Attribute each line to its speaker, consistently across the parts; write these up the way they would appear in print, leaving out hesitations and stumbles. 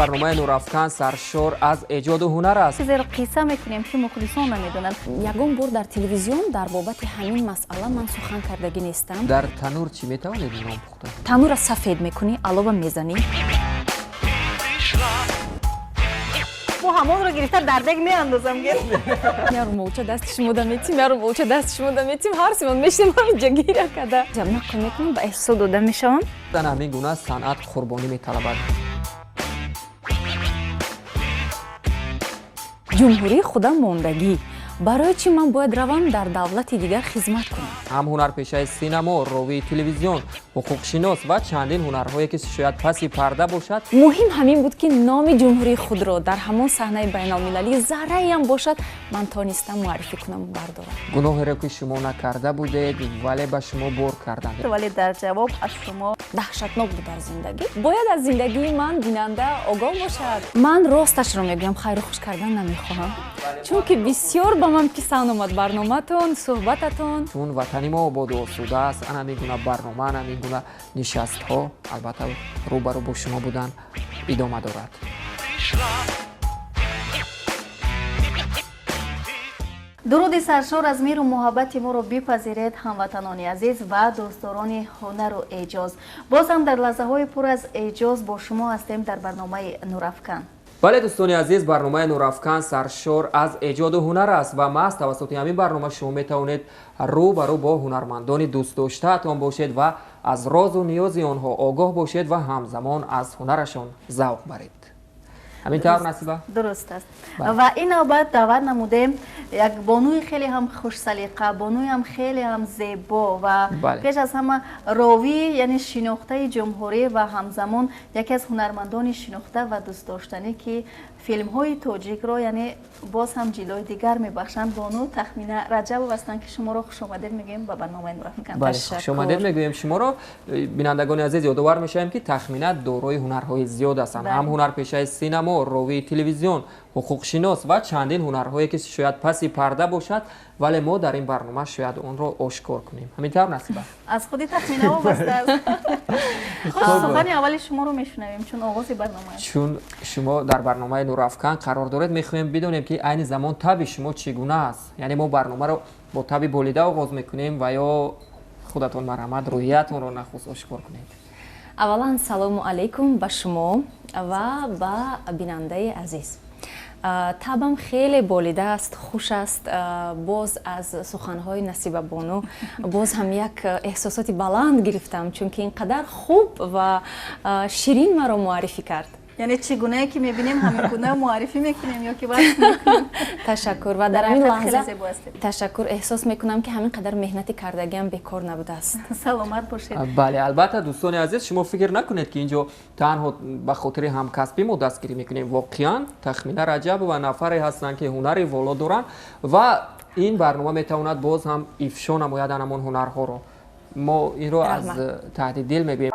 Speaker 1: Барномаи Нурафкан саршор аз эҷоду ҳунар аст.
Speaker 2: Чизеро қисса мекунем, ки мухлисон намедонанд.
Speaker 3: Ягон бор дар телевизион дар бобати ҳамин масъала ман сухан кардагӣ нестам.
Speaker 1: Дар танур чӣ метавонед нон пухта?
Speaker 3: Танура сафед мекунӣ, алова мезанӣ.
Speaker 2: Мо ҳамонро гирифта дар дег меандозам.
Speaker 3: Я румолча дасти шумо да метим, я румолча дасти шумо да метим, ҳар симон мешинем ҳаминҷа гиря када. Нақл мекунам, ба эҳсосот дода мешавам.
Speaker 1: Дар ҳамин гуна санъат қурбонӣ металабад.
Speaker 3: Ҷумҳурии худам мондагӣ. Барои чӣ ман бояд равам дар давлати дигар хизмат кунам?
Speaker 1: Ҳам ҳунарпешаи синамо, ровии телевизион, ҳуқуқшинос ва чандин ҳунарҳое, ки шояд паси парда бошад.
Speaker 3: Муҳим ҳамин буд, ки номи ҷумҳурии худро дар ҳамон саҳнаи байналмилалӣ зарраям бошад, ман тонистам муаррифӣ кунам, бардорам.
Speaker 1: Гуноҳеро, ки шумо накарда будед, вале ба шумо бор карданд.
Speaker 2: Вале дар ҷавоб аз шумо
Speaker 3: Даҳшатнок буд дар зиндагӣ. Бояд аз зиндагии ман бинанда огоҳ бошад. Ман росташро мегӯям, хайру хуш кардан намехоҳам, чунки бисёр ба ман писанд омад барноматон, суҳбататон.
Speaker 1: Чун ватани мо ободу осуда аст, ана ҳамин гуна барнома, ана ҳамин гуна нишастҳо албатта рӯ ба рӯ бо шумо будан идома дорад.
Speaker 2: Дуруди саршор аз меҳру муҳаббати моро бипазиред, ҳамватанони азиз ва дӯстдорони ҳунару эъҷоз. Боз ҳам дар лаҳзаҳои пур аз эъҷоз бо шумо ҳастем дар барномаи Нурафкан.
Speaker 1: Бале, дӯстони азиз, барномаи Нурафкан саршор аз эҷоду ҳунар аст ва маҳз тавассути ҳамин барнома шумо метавонед рӯ ба рӯ бо ҳунармандони дӯстдоштаатон бошед ва аз розу ниёзи онҳо огоҳ бошед ва ҳамзамон аз ҳунарашон завқ баред. Ҳамин тавр, Насиба?
Speaker 2: Дуруст аст. Ва ин навбат даъват намудем як бонуи хеле ҳам хушсалиқа, бонуи ҳам хеле ҳам зебо ва пеш аз ҳама ровӣ, яъне шинохтаи ҷумҳурӣ ва ҳамзамон яке аз ҳунармандони шинохта ва дӯстдоштанӣ, ки филмҳои тоҷикро, яъне боз ҳам ҷилои дигар мебахшанд. Бону Тахмина Раҷабова ҳастанд, ки шуморо хушомадед мегӯем ба барномаи Нурафкан.
Speaker 1: Хушомадед мегӯем шуморо. Бинандагони азиз, ёдовар мешавем, ки Тахмина дорои ҳунарҳои зиёд ҳастанд. Ҳам ҳунарпешаи синамо, ровии телевизион, ҳуқуқшинос ва чандин ҳунарҳое, ки шояд паси парда бошад, вале мо дар ин барнома шояд онро ошкор кунем. Ҳамин тавр, Насиба?
Speaker 2: Аз худи Тахмина вобаста аст. Сухани аввали шуморо мешунавем, чун оғози барнома аст.
Speaker 1: Чун шумо дар барномаи Нурафкан қарор доред, мехоҳем бидонем, ки айни замон таби шумо чӣ гуна аст. Яъне мо барномаро бо таби болида оғоз мекунем ва ё худатон марҳамат рӯҳиятонро нахуст ошкор кунед.
Speaker 3: Аввалан, салому алайкум ба шумо ва ба бинандаи азиз. Табам хеле болида аст, хуш аст. Боз аз суханҳои Насибабону боз ҳам як эҳсосоти баланд гирифтам, чунки ин қадар хуб ва ширин маро муаррифӣ кард.
Speaker 2: Яъне чӣ гунае ки мебинем, ҳамин гуна муаррифӣ мекунем ё ки васф мекунем.
Speaker 3: Ташаккур. Ва дар ҳамин лаҳза, ташаккур, эҳсос мекунам, ки ҳамин қадар меҳнати кардагиам бекор набудааст.
Speaker 2: Саломат бошед.
Speaker 1: Бале, албатта, дӯстони азиз, шумо фикр накунед, ки инҷо танҳо ба хотири ҳамкасбӣ мо дастгирӣ мекунем. Воқеан Тахмина Раҷабова нафаре ҳастанд, ки ҳунари воло доранд ва ин барнома метавонад боз ҳам ифшо намояд ҳамон ҳунарҳоро. Мо инро аз таҳти дил мегӯем.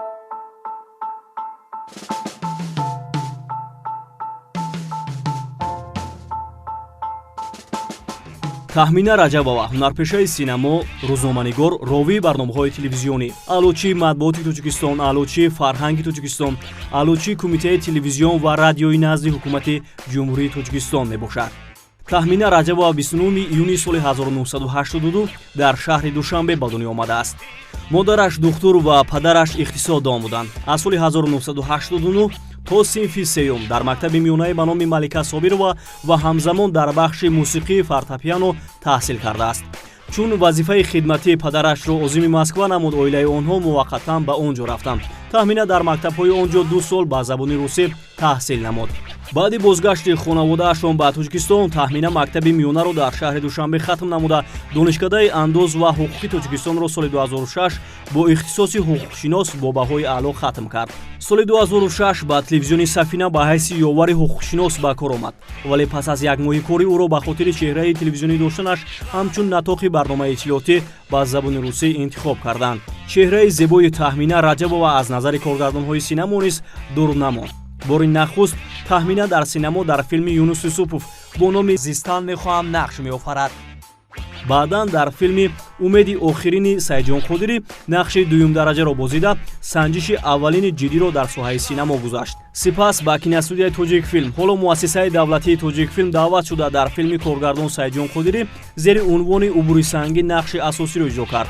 Speaker 4: Таҳмина Раҷабова ҳунарпешаи синамо, рӯзноманигор, ровии барномаҳои телевизионӣ, аълочии матбуоти Тоҷикистон, аълочии фарҳанги Тоҷикистон, аълочии Кумитаи телевизион ва радиои назди Ҳукумати Ҷумҳурии Тоҷикистон мебошад. Таҳмина Раҷабова 29 июни соли 1982 дар шаҳри Душанбе ба дунё омадааст. Модараш духтур ва падараш иқтисоддон буданд. Аз соли 1989 то синфи сеюм дар мактаби миёнаи ба номи Малика Собирова ва ҳамзамон дар бахши мусиқии фортепиано таҳсил кардааст. Чун вазифаи хидматии падарашро озими Москва намуд, оилаи онҳо муваққатан ба он ҷо рафтанд. Таҳмина дар мактабҳои он ҷо 2 сол ба забони русӣ таҳсил намуд. Баъди бозгашти хонаводаашон ба Тоҷикистон, Таҳмина мактаби миёнаро дар шаҳри Душанбе хатм намуда, Донишкадаи андоз ва ҳуқуқи Тоҷикистонро соли 2006 бо ихтисоси ҳуқуқшинос бо баҳои аъло хатм кард. Соли 2006 ба телевизиони Сафина ба ҳайси ёвари ҳуқуқшинос ба кор омад, вале пас аз як моҳи корӣ ӯро ба хотири чеҳраи телевизионӣ доштанаш ҳамчун натоқи барномаи иттилоотӣ ба забони русӣ интихоб карданд. Чеҳраи зебои Таҳмина Раҷабова аз назари коргардонҳои синамо низ дур намонд. Бори нахуст Таҳмина дар синамо дар филми Юнус Юсупов бо номи «Зистан мехоҳам» нақш меофарад. Баъдан дар филми «Умеди охирини» Саидҷон Қодирӣ нақши дуюмдараҷаро бозида, санҷиши аввалини ҷиддиро дар соҳаи синамо гузашт. Сипас ба киностудияи «Тоҷикфилм», ҳоло муассисаи давлатии «Тоҷикфилм», даъват шуда, дар филми коргардон Саидҷон Қодирӣ зери унвони «Убури сангӣ» нақши асосиро иҷро кард.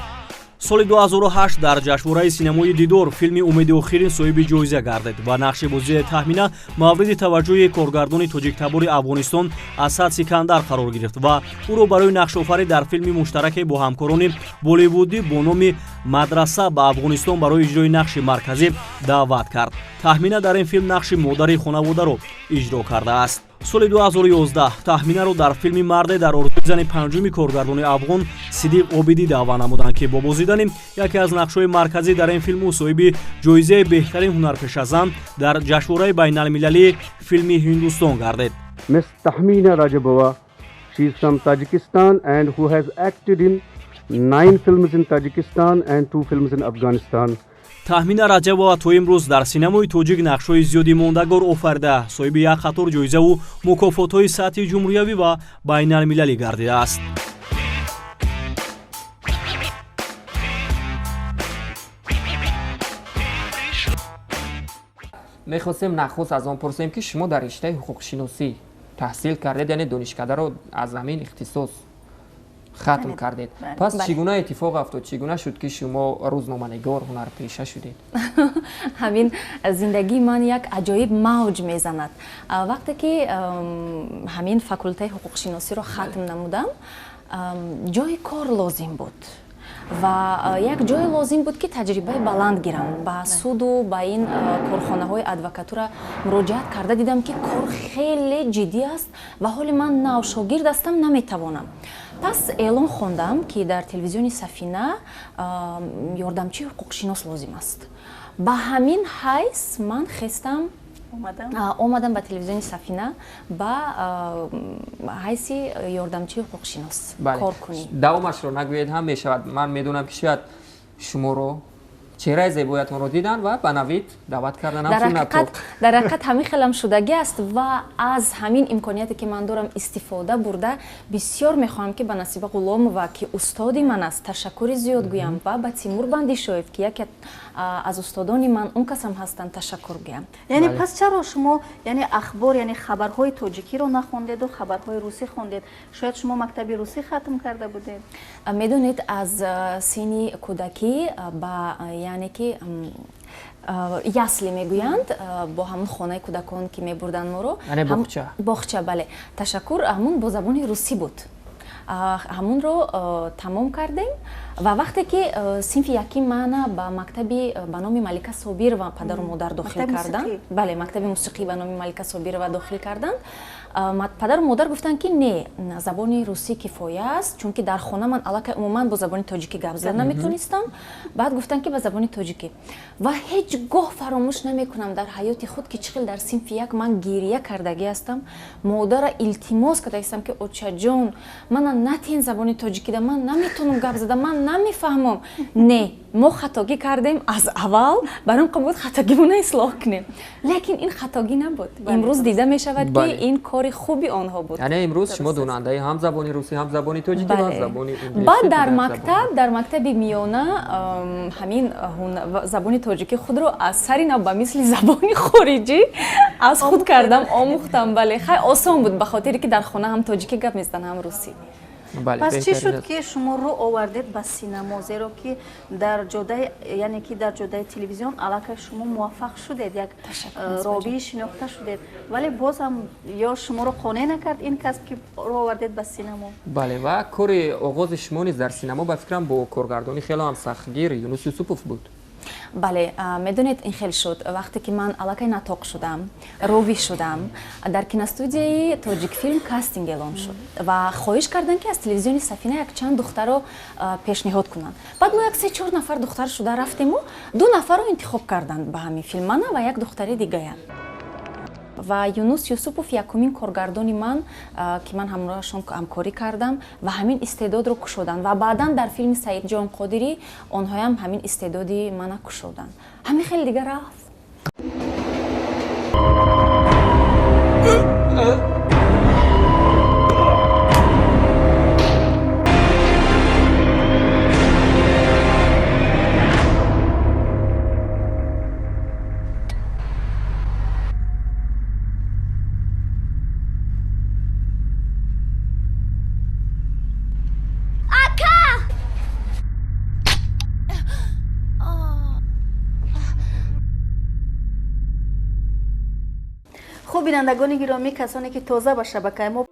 Speaker 4: Соли 2008 дар ҷашнвораи синамои «Дидор» филми «Умеди охирин» соҳиби ҷоиза гардид ва нақши бозии Таҳмина мавриди таваҷҷӯҳи коргардони тоҷиктабори Афғонистон Асад Сикандар қарор гирифт ва ӯро барои нақшофарӣ дар филми муштараке бо ҳамкорони болливудӣ бо номи «Мадраса» ба Афғонистон барои иҷрои нақши марказӣ даъват кард. Таҳмина дар ин филм нақши модари хонаводаро иҷро кардааст. Соли 2011 Таҳминаро дар филми «Марде дар орзуи зани панҷуми» коргардони афғон Сидиқ Обидӣ даъват намуданд, ки бо бозидани яке аз нақшҳои марказӣ дар ин филм ӯ соҳиби ҷоизаи беҳтарин ҳунарпешазан дар ҷашнвораи байналмилалии филми Ҳиндустон гардид.
Speaker 5: Miss Tahmina Rajabova, she is from Tajikistan and who has acted in 9 films in Tajikistan and 2 films in Afghanistan.
Speaker 4: Таҳмина Раҷабова то имрӯз дар синамои тоҷик нақшҳои зиёди мондагор офарида, соҳиби як қатор ҷоизаву мукофотҳои сатҳи ҷумҳуриявӣ ва байналмилалӣ гардидааст.
Speaker 1: Мехостем нахуст аз он пурсем, ки шумо дар риштаи ҳуқуқшиносӣ таҳсил кардед, яъне донишкадаро аз ҳамин ихтисос хатм кардед. Пас чӣ гуна иттифоқ афтод, чӣ гуна шуд, ки шумо рӯзноманигор, ҳунарпеша шудед?
Speaker 3: Ҳамин зиндагии ман як аҷоиб мавҷ мезанад. Вақте ки ҳамин факултаи ҳуқуқшиносиро хатм намудам, ҷои кор лозим буд ва як ҷое лозим буд, ки таҷрибаи баланд гирам. Ба суду ба ин корхонаҳои адвокатура муроҷиат карда дидам, ки кор хеле ҷиддӣ аст ва ҳоли ман навшогирд ҳастам, наметавонам. Пас эълон хондам, ки дар телевизиони Сафина ёрдамчии ҳуқуқшинос лозим аст. Ба ҳамин ҳайс ман хестам, омадам ба телевизиони Сафина ба ҳайси ёрдамчии ҳуқуқшинос кор кунӣ.
Speaker 1: Давомашро нагӯед ҳам мешавад. Ман медонам, ки шояд шуморо чеҳраи зебоятонро дидан ва ба Навид даъват кардан.
Speaker 3: Дар ҳақиқат ҳамин хелам шудагӣ аст ва аз ҳамин имконияте, ки ман дорам, истифода бурда, бисёр мехоҳам, ки ба Насиба Ғуломова, ки устоди ман аст, ташаккури зиёд гӯям ва ба Тимур Бандишоев, ки яке аз устодони ман он касам ҳастанд, ташаккур гӯям.
Speaker 2: Яъне пас чаро шумо, яъне ахбор, яъне хабарҳои тоҷикиро нахондеду хабарҳои русӣ хондед? Шояд шумо мактаби русӣ хатм карда будед?
Speaker 3: Медонед, аз синни кӯдакӣ ба, яъне ки ясли мегӯянд, бо ҳамун хонаи кӯдакон, ки мебурданд моро, боғча, бале, ташаккур, ҳамун бо забони русӣ буд, ҳамунро тамом кардем. Ва вақте ки синфи яким мана ба мактаби ба номи Малика Собирова падару модар дохил карданд, бале, мактаби мусиқӣ ба номи Малика Собирова дохил карданд, падару модар гуфтанд, ки не, забони русӣ кифоя аст, чунки дар хона ман аллакай умуман бо забони тоҷикӣ гап зада наметонистам. Баъд гуфтанд, ки ба забони тоҷикӣ. Ва ҳеҷ гоҳ фаромӯш намекунам дар ҳаёти худ, ки чӣ хел дар синфи як ман гирия кардагӣ ҳастам, модара илтимос кардагистам, ки очаҷон, мана натен забони тоҷикида, ман наметонам гап зада, ман намефаҳмам. Не, мо хатогӣ кардем аз аввал, барои он буд хатогимона ислоҳ кунем, лекин ин хатогӣ набуд. Имрӯз дида мешавад, ки ин кори хуби онҳо буд.
Speaker 1: Яъне имрӯз шумо донандаи ҳам забони русӣ, ҳам забони тоҷикӣ ва забони инглисӣ.
Speaker 3: Баъд дар мактаб, дар мактаби миёна ҳамин забони тоҷикӣ худро аз сари нав ба мисли забони хориҷӣ аз худ кардам, омӯхтам. Бале, хай, осон буд, ба хотире ки дар хона ҳам тоҷикӣ гап мезаданд, ҳам русӣ.
Speaker 2: Пас чӣ шуд, ки шумо рӯ овардед ба синамо, зеро ки дар ҷодаи, яъне ки дар ҷодаи телевизион аллакай шумо муваффақ шудед, як ровии шинохта шудед, вале боз ҳам ё шуморо қонеъ накард ин касб, ки рӯ овардед ба синамо?
Speaker 1: Бале, ва кори оғози шумо низ дар синамо, ба фикрам, бо коргардони хело ҳам сахтгир Юнус Юсупов буд.
Speaker 3: Бале, медонед, ин хел шуд: вақте ки ман аллакай натоқ шудам, ровӣ шудам, дар киностудияи «Тоҷикфилм» кастинг эълон шуд ва хоҳиш карданд, ки аз телевизиони Сафина якчанд духтаро пешниҳод кунанд. Баъд мо як се-чор нафар духтар шуда рафтему ду нафарро интихоб карданд ба ҳамин филм, мана ва як духтари дигая. Ва Юнус Юсупов якумин коргардони ман, ки ман ҳамроҳашон ҳамкорӣ кардам ва ҳамин истеъдодро кушоданд. Ва баъдан дар филми Саидҷон Қодирӣ онҳоям ҳамин истеъдоди мана кушоданд. Ҳамин хеле дига рафт.
Speaker 2: Хуб, бинандагони гиромӣ, касоне ки тоза ба шабакаи мо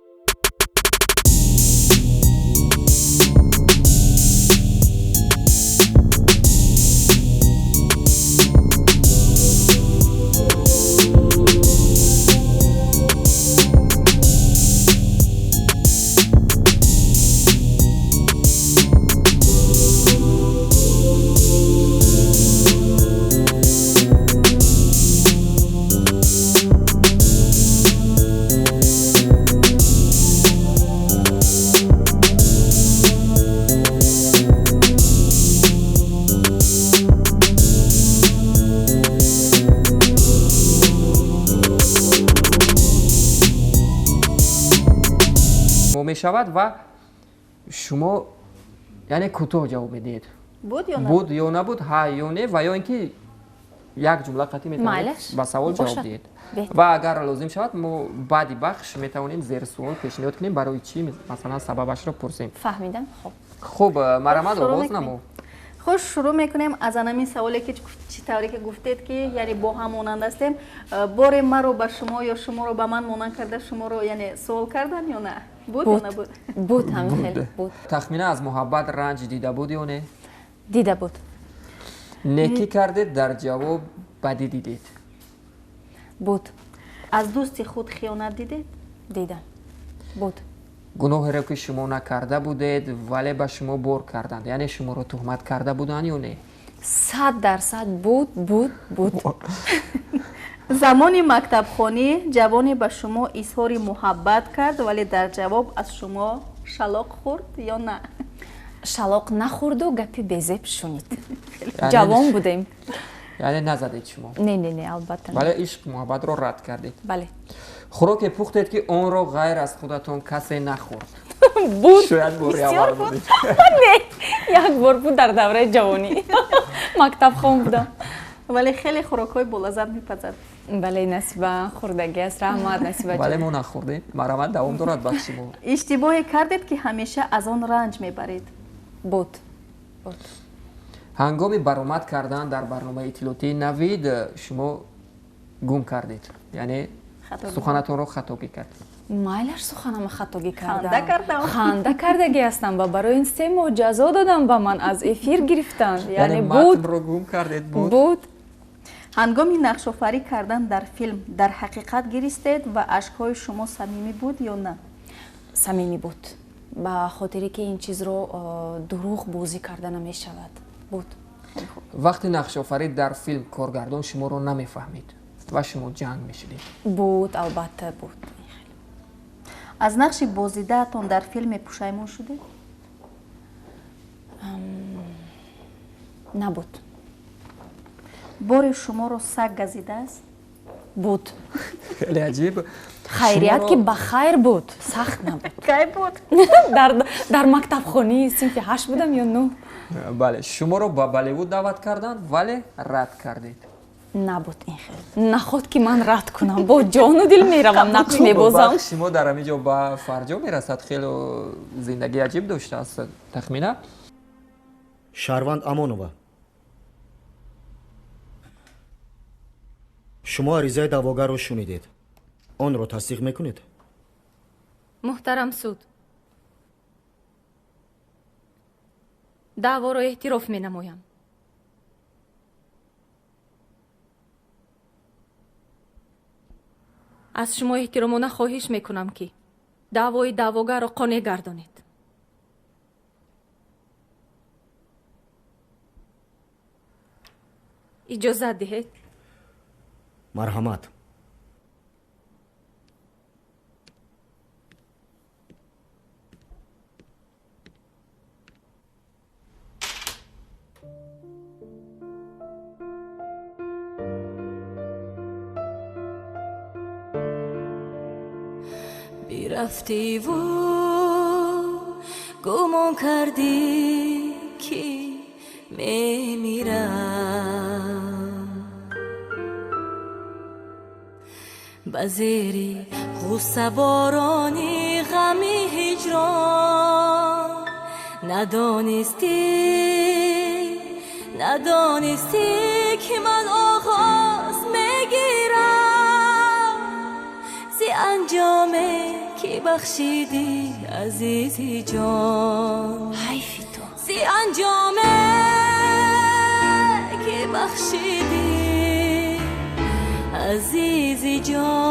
Speaker 1: мешавад ва шумо яъне кӯтоҳ ҷавоб медиҳед.
Speaker 2: Буд ё набуд?
Speaker 1: Буд ё набуд, ҳа ё не, ва ё ин ки як ҷумла қатъӣ метавонед ба савол ҷавоб диҳед. Ва агар лозим шавад, мо баъди бахш метавонем зерсуол пешниҳод кунем, барои чӣ масалан сабабашро пурсем.
Speaker 3: Фаҳмидам. Хуб.
Speaker 1: Хуб, марҳамат, оғоз намо.
Speaker 2: Хуш, шурӯъ мекунем аз анамин саволе ки чӣ тавре ки гуфтед, ки яъне бо ҳам монанд ҳастем. Боре маро ба шумо ё шуморо ба ман монанд карда шуморо яъне суол кардан ё на? Буд ё набуд?
Speaker 3: Буд, ҳамин хел буд.
Speaker 1: Тахмина аз муҳаббат ранҷ дида буд ё не?
Speaker 3: Дида буд.
Speaker 1: Некӣ кардед, дар ҷавоб бадӣ дидед?
Speaker 3: Буд.
Speaker 2: Аз дӯсти худ хиёнат дидед?
Speaker 3: Дидам. Буд.
Speaker 1: Гуноҳеро ки шумо накарда будед, вале ба шумо бор карданд, яъне шуморо туҳмат карда буданд ё не?
Speaker 3: 100% буд, буд, буд.
Speaker 2: Замони мактабхонӣ ҷавоне ба шумо изҳори муҳаббат кард, вале дар ҷавоб аз шумо шалоқ хӯрд ё на?
Speaker 3: Шалоқ нахӯрду гапи безеб шунид. Ҷавон будем.
Speaker 1: Яъне назадед шумо?
Speaker 3: Не, не, не, албатта.
Speaker 1: Вале ишқ муҳаббатро рад кардед.
Speaker 3: Бале.
Speaker 1: Хӯроке пухтед, ки онро ғайр аз худатон касе нахӯрд?
Speaker 3: Буд.
Speaker 1: Шояд бори аввал буд.
Speaker 3: Не, як бор буд дар давраи ҷавонӣ. Мактабхон будам.
Speaker 2: Вале хеле хӯрокҳои болаззат мепазад.
Speaker 3: Бале, Насиба хӯрдагӣ аст. Раҳмат, Насиба.
Speaker 1: Вале мо нахӯрдем. Марҳамат, давом дорад бахши мо.
Speaker 2: Иштибоҳе кардед, ки ҳамеша аз он ранҷ мебаред?
Speaker 3: Буд. Буд.
Speaker 1: Ҳангоми баромад кардан дар барномаи иттилоотии Навид шумо гум кардед, яъне суханатонро хатогӣ кардед.
Speaker 3: Майлаш, суханама хатогӣ кардам. Ханда кардагӣ ҳастам ва барои ин 3 моҳ ҷазо додам, ба ман аз эфир гирифтанд.
Speaker 1: Яъне матнро гум кардед? Буд.
Speaker 3: Буд.
Speaker 2: Ҳангоми нақшофарӣ кардан дар филм дар ҳақиқат гиристед ва ашкҳои шумо самимӣ буд ё на?
Speaker 3: Самимӣ буд. Ба хотире ки ин чизро дурӯғ бозӣ карда намешавад. Буд.
Speaker 1: Вақти нақшофарӣ дар филм коргардон шуморо намефаҳмид ва шумо ҷанг мешудед?
Speaker 3: Буд, албатта буд.
Speaker 2: Аз нақши бозидаатон дар филме пушаймон шудед?
Speaker 3: Набуд.
Speaker 2: Бори шуморо саг газидааст?
Speaker 3: Буд.
Speaker 1: Хеле аҷиб.
Speaker 3: Хайрият ки ба хайр буд, сахт набуд.
Speaker 2: Кай буд?
Speaker 3: Дар мактабхонӣ синфи 8 будам ё 9.
Speaker 1: Бале, шуморо ба Болливуд даъват карданд, вале рад кардед.
Speaker 3: Набуд ин хел. Наход ки ман рад кунам, бо ҷону дил меравам, нақш мебозам.
Speaker 1: Шумо дар ҳамин ҷо ба фарҷом мерасад. Хеле зиндагии аҷиб доштааст Тахмина.
Speaker 6: Шаҳрванд Амонова, шумо аризаи даъвогарро шунидед. Онро тасдиқ мекунед?
Speaker 7: Муҳтарам суд, даъворо эътироф менамоям. Аз шумо эҳтиромона хоҳиш мекунам, ки даъвои даъвогарро қонеъ гардонед. Иҷозат диҳед?
Speaker 6: Марҳамат.
Speaker 7: Бирафтиву гумон кардӣ, ки мемирам, ба зери ғуссаборони ғами ҳиҷрон надонистӣ, надонистӣ, ки ман оғоз мегирам. анҷоме ки бахшидӣ азизи ҷон, ҳайфи ту зи анҷоме ки бахшидӣ азизи ҷон.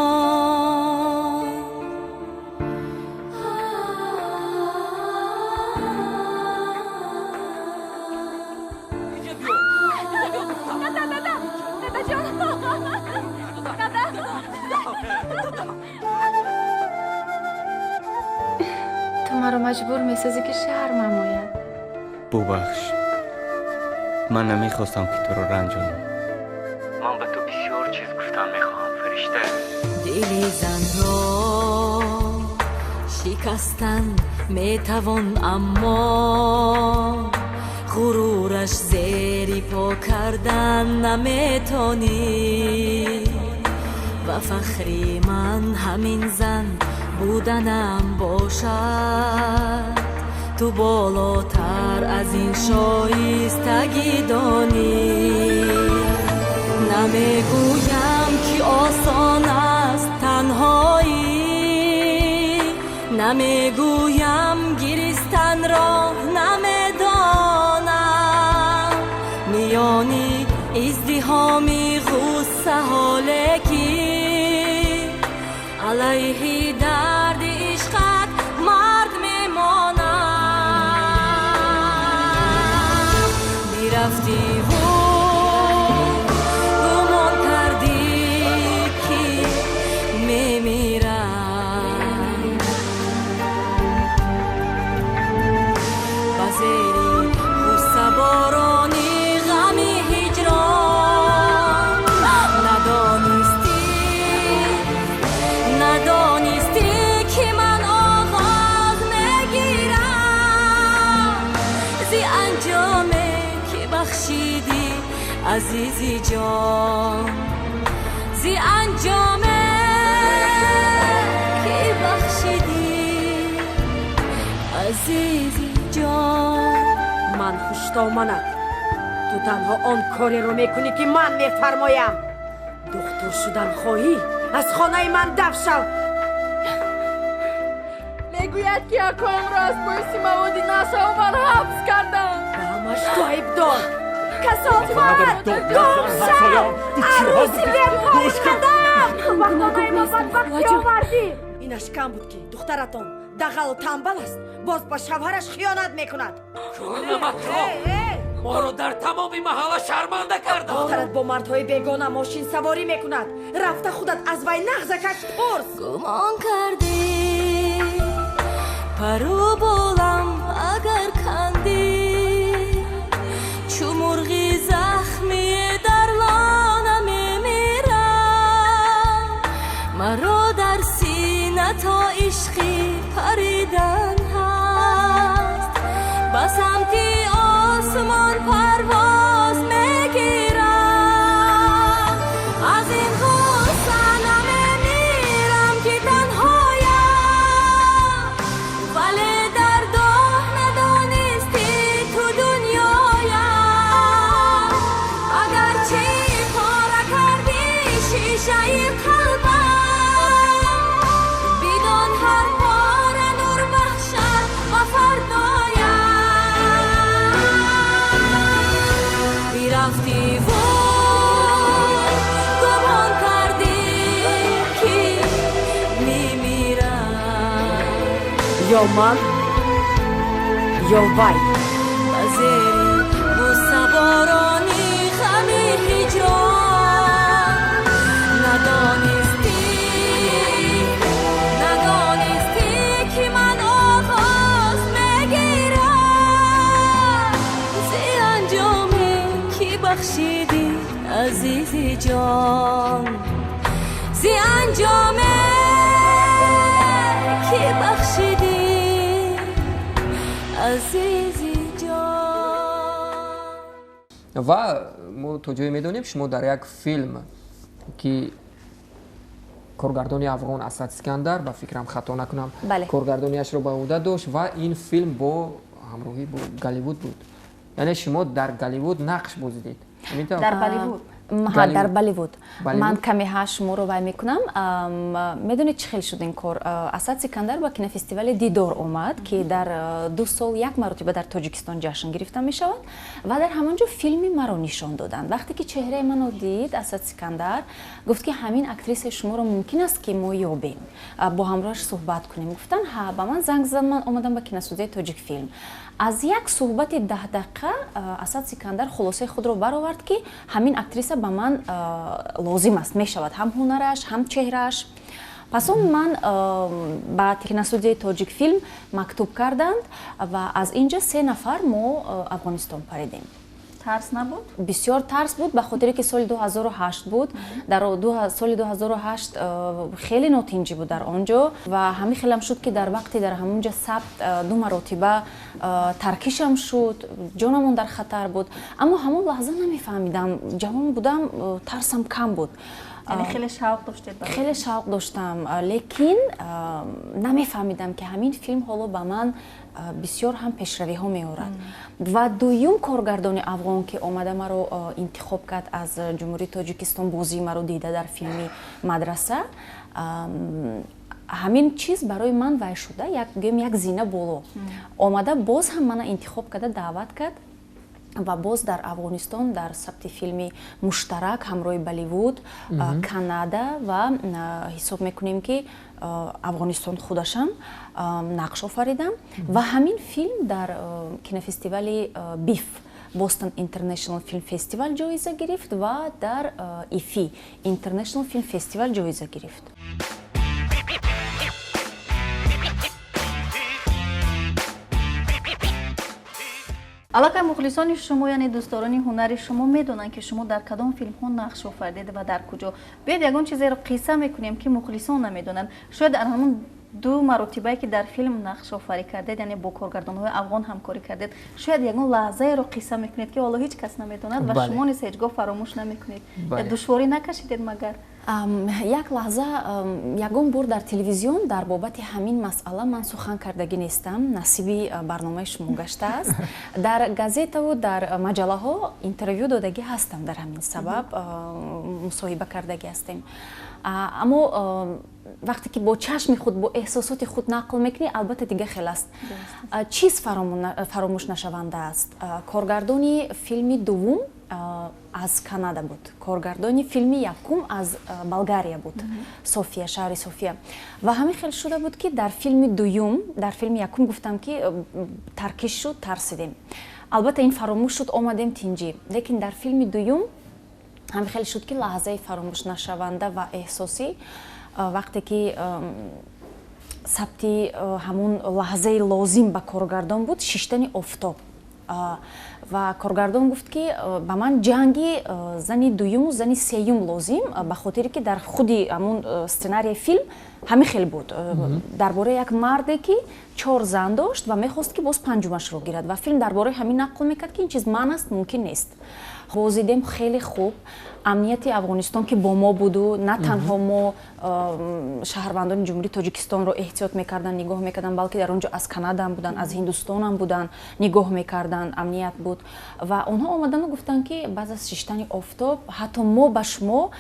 Speaker 8: Ту маро маҷбур месозӣ ки шармам ояд.
Speaker 9: Бубахш, ман намехостам ки туро ранҷонам. Ман ба ту бисёр чиз гуфтан мехоҳам, фаришта.
Speaker 7: Дили занро шикастан метавон, аммо ғурураш зери по кардан наметонӣ. Ва фахри ман ҳамин зан буданам бошад, ту болотар аз ин шоистагӣ донӣ. Намегӯям ки осон аст танҳоӣ, намегӯям гиристанро намедонам. Миёни издиҳоми ғуссаҳо лекин алайҳи дарди ишқат мард мемонам. Бирафтиву гумон кардӣ ки мемирам, ба зери ғуссаборони ғами ҳиҷрон. Надонистӣ ки ман оғоз мегирам зи анҷоме ки бахшидӣ азизи ҷон, зи анҷоме ки бахшидӣ азизи ҷон.
Speaker 10: Ман хуштоманат, ту танҳо он кореро мекунӣ ки ман мефармоям. Духтур шудан хоҳӣ, аз хонаи ман даф шав.
Speaker 8: Мегӯяд ки акоамро аз боиси маводи нашъаовар ҳабс кардам.
Speaker 10: Ба ҳамаш ту айбдор. Касофат, гум шав, арӯси бепои қадам. Ба хонаи мо бадбахтӣ овардӣ. Инаш кам буд ки духтаратон дағалу тамбал аст, боз ба шавҳараш хиёнат мекунад.
Speaker 11: Кӯрнамакро моро дар тамоми маҳалла шарманда карданд.
Speaker 10: Духтарат бо мардҳои бегона мошинсаворӣ мекунад. Рафта худат аз вай нағзакак пурс.
Speaker 7: Гумон кардӣ пару болам агар кандӣ, чу мурғи захмӣ дар лона мемирам. Маро дар сина то ишқи паридан ҳаст, ба самти осмон парвоз мегирам. Аз ин ғусса намемирам ки танҳоям, вале дардоҳ надонистӣ ту дунёям. Агарчи пора кардӣ шишаи қалбам, бидон ҳар пора нур бахшад ба фардоям. Бирафтиву гумон кардӣ ки мемирам,
Speaker 10: Ё ман, ё вай.
Speaker 7: Ба зери бӯсаборони ғами ҳиҷрон. Надонистӣ ки ман оғоз мегирам зи анҷоме ки бахшидӣ азизи ҷон, зи анҷоме ки бахшидӣ азизи ҷон.
Speaker 1: Ва мо то ҷое медонем, шумо дар як филм ки коргардони афғон Асад Искандар, ба фикрам хато накунам, коргардониашро ба ӯҳда дошт ва ин филм бо ҳамроҳӣ бо Голливуд буд. Яъне шумо дар Голливуд нақш бозидед.
Speaker 2: Дар Болливуд.
Speaker 3: Дар Болливуд. Ман каме ҳа шуморо вай мекунам. Медонед, чӣ хел шуд ин кор? Асад Сикандар ба кинофестивали Дидор омад, ки дар 2 сол як маротиба дар Тоҷикистон ҷашн гирифта мешавад, ва дар ҳамон ҷо филми маро нишон доданд. Вақте ки чеҳраи маро дид, Асад Сикандар гуфт, ки ҳамин актрисаи шуморо мумкин аст, ки мо ёбем, бо ҳамроҳаш суҳбат кунем. Гуфтанд, ҳа. Ба ман занг зад, ман омадам ба киностудияи Тоҷикфилм. Аз як суҳбати 10 дақиқа Асад Сикандар хулосаи худро баровард, ки ҳамин актриса ба ман лозим аст, мешавад ҳам ҳунараш, ҳам чеҳрааш. Пас он ман ба киностудияи Тоҷикфилм мактуб карданд ва аз ин ҷо 3 нафар мо Афғонистон паридем.
Speaker 2: Тарс набуд?
Speaker 3: Бисёр тарс буд, ба хотире ки соли 2008 буд. Дар соли 2008 хеле нотинҷӣ буд дар он ҷо ва ҳамин хелам шуд, ки дар вақте дар ҳамон ҷо сабт 2 маротиба таркишам шуд, ҷонамон дар хатар буд. Аммо ҳамон лаҳза намефаҳмидам, ҷавон будам, тарсам кам буд.
Speaker 2: Яъне хеле шавқ доштед?
Speaker 3: Хеле шавқ доштам, лекин намефаҳмидам, ки ҳамин филм ҳоло ба ман бисёр ҳам пешравиҳо меорад. Ва дуюм коргардони афғон, ки омада маро интихоб кард аз Ҷумҳурии Тоҷикистон, бозии маро дида дар филми Мадраса, ҳамин чиз барои ман вай шуда, гӯем, як зина боло омада, боз ҳам мана интихоб карда, даъват кард ва боз дар Афғонистон дар сабти филми муштарак ҳамроҳи Болливуд, Канада ва ҳисоб мекунем, ки Афғонистон худашам нақш офаридам. Ва ҳамин филм дар кинофестивали БИФ, Boston International Film Festival, ҷоиза гирифт ва дар ИФИ, International Film Festival, ҷоиза гирифт.
Speaker 2: Аллакай мухлисони шумо, яъне дӯстдорони ҳунари шумо, медонанд, ки шумо дар кадом филмҳо нақш офаридед ва дар куҷо. Биёед, ягон чизеро қисса мекунем, ки мухлисон намедонанд. Шояд дар ҳамон 2 маротибае, ки дар филм нақш офарӣ кардед, яъне бо коргардонҳои афғон ҳамкорӣ кардед, шояд ягон лаҳзаеро қисса мекунед, ки ҳоло ҳеҷ кас намедонад ва шумо низ ҳеҷ гоҳ фаромӯш намекунед. Душворӣ накашидед магар?
Speaker 3: Як лаҳза, ягон бор дар телевизион дар бобати ҳамин масъала ман сухан кардагӣ нестам, насиби барномаи шумо гаштааст. Дар газетаву дар маҷаллаҳо интервю додагӣ ҳастам, дар ҳамин сабаб мусоҳиба кардагӣ ҳастем. Аммо вақте ки бо чашми худ, бо эҳсосоти худ нақл мекунӣ, албатта дига хел аст. Чиз фаромӯш нашаванда аст. Коргардони филми дуввум аз Канада буд, коргардони филми якум аз Болгария буд, София, шаҳри София. Ва ҳамин хел шуда буд, ки дар филми дуюм, дар филми якум гуфтам, ки таркиш шуд, тарсидем, албатта ин фаромӯш шуд, омадем тинҷӣ. Лекин дар филми дуюм ҳамин хел шуд, ки лаҳзаи фаромӯшнашаванда ва эҳсосӣ, вақте ки сабти ҳамун лаҳзаи лозим ба коргардон буд, шиштани офтоб, ва коргардон гуфт, ки ба ман ҷанги зани дуюму зани сеюм лозим, ба хотире ки дар худи ҳамун сценарии филм ҳамин хел буд, дар бораи як марде, ки 4 зан дошт ва мехост, ки боз панҷумашро гирад, ва филм дар бораи ҳамин нақл мекард, ки ин чиз ман аст, мумкин нест. Бозидем хеле хуб. Амнияти Афғонистон, ки бо мо буду, на танҳо мо шаҳрвандони Ҷумҳурии Тоҷикистонро эҳтиёт мекарданд, нигоҳ мекарданд, балки дар он ҷо аз Канадаам буданд, аз Ҳиндустонам буданд, нигоҳ мекарданд, амният буд. Ва онҳо омадану гуфтанд, ки баъд аз шиштани офтоб ҳатто мо ба шумо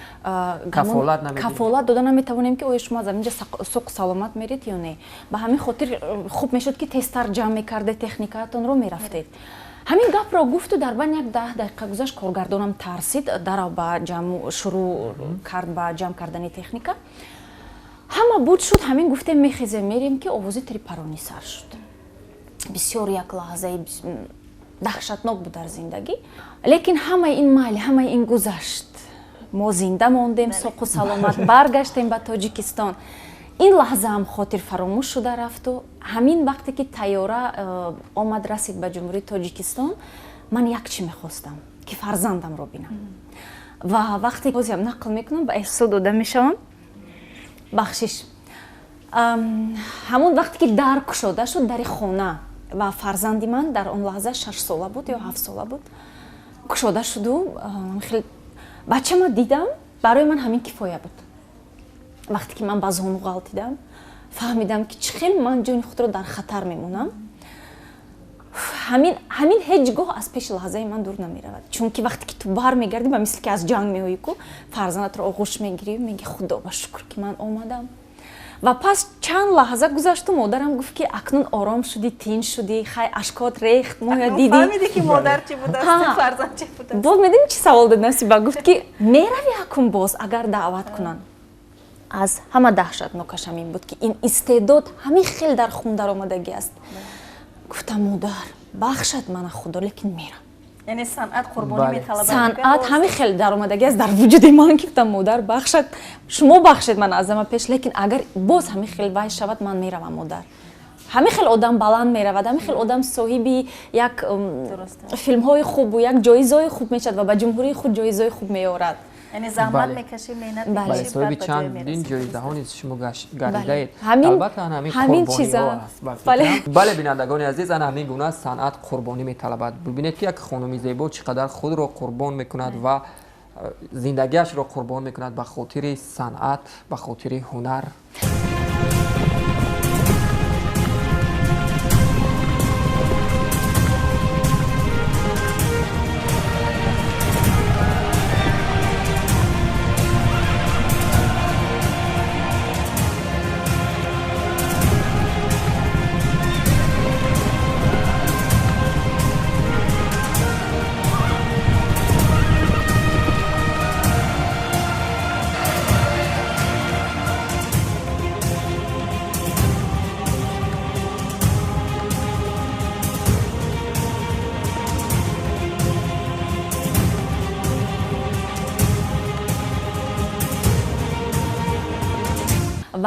Speaker 3: кафолат дода наметавонем, ки оё шумо аз ҳамин ҷо суқ саломат меред ё не. Ба ҳамин хотир хуб мешуд, ки тезтар ҷамъ мекардед техникаатонро, мерафтед. Ҳамин гапро гуфту дар байни як 10 дақиқа гузашт, коргардонам тарсид, дарав ба ҷамъ шурӯъ кард ба ҷамъ кардани техника. Ҳама буд шуд, ҳамин гуфтем, мехезем, мерем, ки овози тирипаронӣ сар шуд. Бисёр як лаҳзаи даҳшатнок буд дар зиндагӣ, лекин ҳамаи ин майли, ҳамаи ин гузашт, мо зинда мондем, соқу саломат баргаштем ба Тоҷикистон. Ин лаҳзаам хотир фаромӯш шуда рафту ҳамин вақте ки тайёра омад, расид ба Ҷумҳурии Тоҷикистон, ман як чӣ мехостам, ки фарзандамро бинам. Ва вақте бозиам нақл мекунам, ба эҳсосот дода мешавам, бахшиш. Ҳамон вақте ки дар кушода шуд, дари хона, ва фарзанди ман дар он лаҳза 6 сола буд ё 7 сола буд, кушода шуду хеле бачама дидам, барои ман ҳамин кифоя буд. Вақте ки ман ба зону ғалтидам, фаҳмидам, ки чӣ хел ман ҷони худро дар хатар мемонам. Ҳамин ҳеҷ гоҳ аз пеши лаҳзаи ман дур намеравад, чунки вақте ки ту бармегардӣ, ба мисли ки аз ҷанг меоӣ ку, фарзандатро оғӯш мегирӣ, мегӣ худо ба шукр ки ман омадам. Ва пас чанд лаҳза гузашту модарам гуфт ки акнун ором шудӣ, тинч шудӣ, хай ашкот рехт, моя дидӣ.
Speaker 2: Фаҳмидӣ ки модар чӣ будааст, фарзанд чӣ будааст.
Speaker 3: Боз медонӣ чӣ савол дод Насиба? Гуфт ки меравӣ акун боз агар даъват кунанд. Аз ҳама даҳшатнокаш ҳамин буд ки ин истеъдод ҳамин хел дар хун даромадагӣ аст. Гуфтам модар, бахшад мана худо, лекин мерам.
Speaker 2: Яъне санъат қурбонӣ металабад.
Speaker 3: Санъат ҳамин хел даромадагӣ аст дар вуҷуди ман, ки гуфтам модар бахшад, шумо бахшед ман аз ҳама пеш, лекин агар боз ҳамин хел вай шавад, ман меравам модар. Ҳамин хел одам баланд меравад, ҳамин хел одам соҳиби як филмҳои хубу як ҷоизаҳои хуб мешавад ва ба ҷумҳурии худ ҷоизаҳои хуб меорад.
Speaker 2: Яъне заҳмат мекашӣ, меҳнат мекашӣ,
Speaker 1: соҳиби чандин ҷоизаҳо низ шумо гардидаед. Албатта ҳамин қурбониҳо аст. Бале, бинандагони азиз, ана ҳамин гуна санъат қурбонӣ металабад. Бибинед ки як хонуми зебо чӣ қадар худро қурбон мекунад ва зиндагиашро қурбон мекунад ба хотири санъат, ба хотири ҳунар.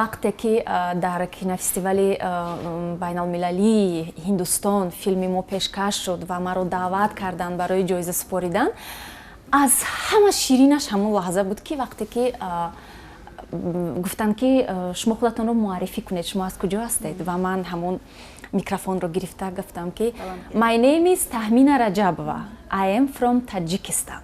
Speaker 3: Вақте ки дар кинофестивали байналмилалии Ҳиндустон филми мо пешкаш шуд ва маро даъват карданд барои ҷоиза супоридан, аз ҳама ширинаш ҳамон лаҳза буд ки вақте ки гуфтанд ки шумо худатонро муаррифӣ кунед, шумо аз куҷо ҳастед, ва ман ҳамон микрофонро гирифта гуфтам ки My name is Tahmina Rajabova, I am from Tajikistan.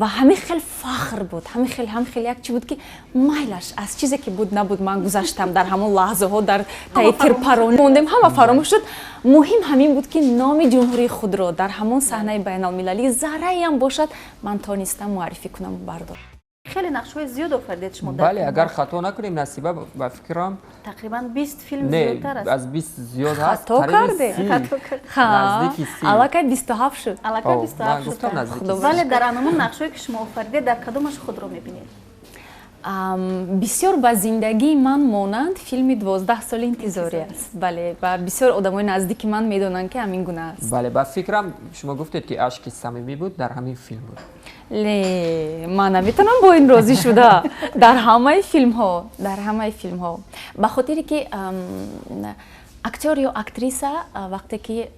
Speaker 3: Ва ҳамин хел фахр буд, ҳамин хел як чи буд ки майлаш аз чизе ки буд набуд ман гузаштам дар ҳамон лаҳзаҳо, дар таи тирпаронӣ мондем, ҳама фаромӯш шуд. Муҳим ҳамин буд ки номи ҷумҳурии худро дар ҳамон саҳнаи байналмилалӣ зарраеам бошад ман тонистам муаррифӣ кунам бардорам.
Speaker 2: Хеле нақшҳои зиёд офаридед шумо.
Speaker 1: Бале, агар хато накунем Насиба, ба фикрам
Speaker 2: тақрибан 20 филм зиёдтар аст.
Speaker 1: Аз 20 зиёд ҳаст.
Speaker 3: Хато карде?
Speaker 1: Наздики 30.
Speaker 3: Аллакай 27 шуд.
Speaker 2: Аллакай 27 шуд. Вале дар ҳамон нақшҳое ки шумо офаридед, дар кадомаш худро мебинед?
Speaker 3: Бисёр ба зиндагии ман монанд филми 12 соли интизорӣ аст. Бале, ва бисёр одамои наздики ман медонанд ки ҳамин гуна аст.
Speaker 1: Бале, ба фикрам шумо гуфтед ки ашки самимӣ буд, дар ҳамин филм буд.
Speaker 3: Ле, ман наметавонам бо ин розӣ шуда. Дар ҳамаи филмҳо, дар ҳамаи филмҳо. Ба хотире ки актёр ё актриса вақте ки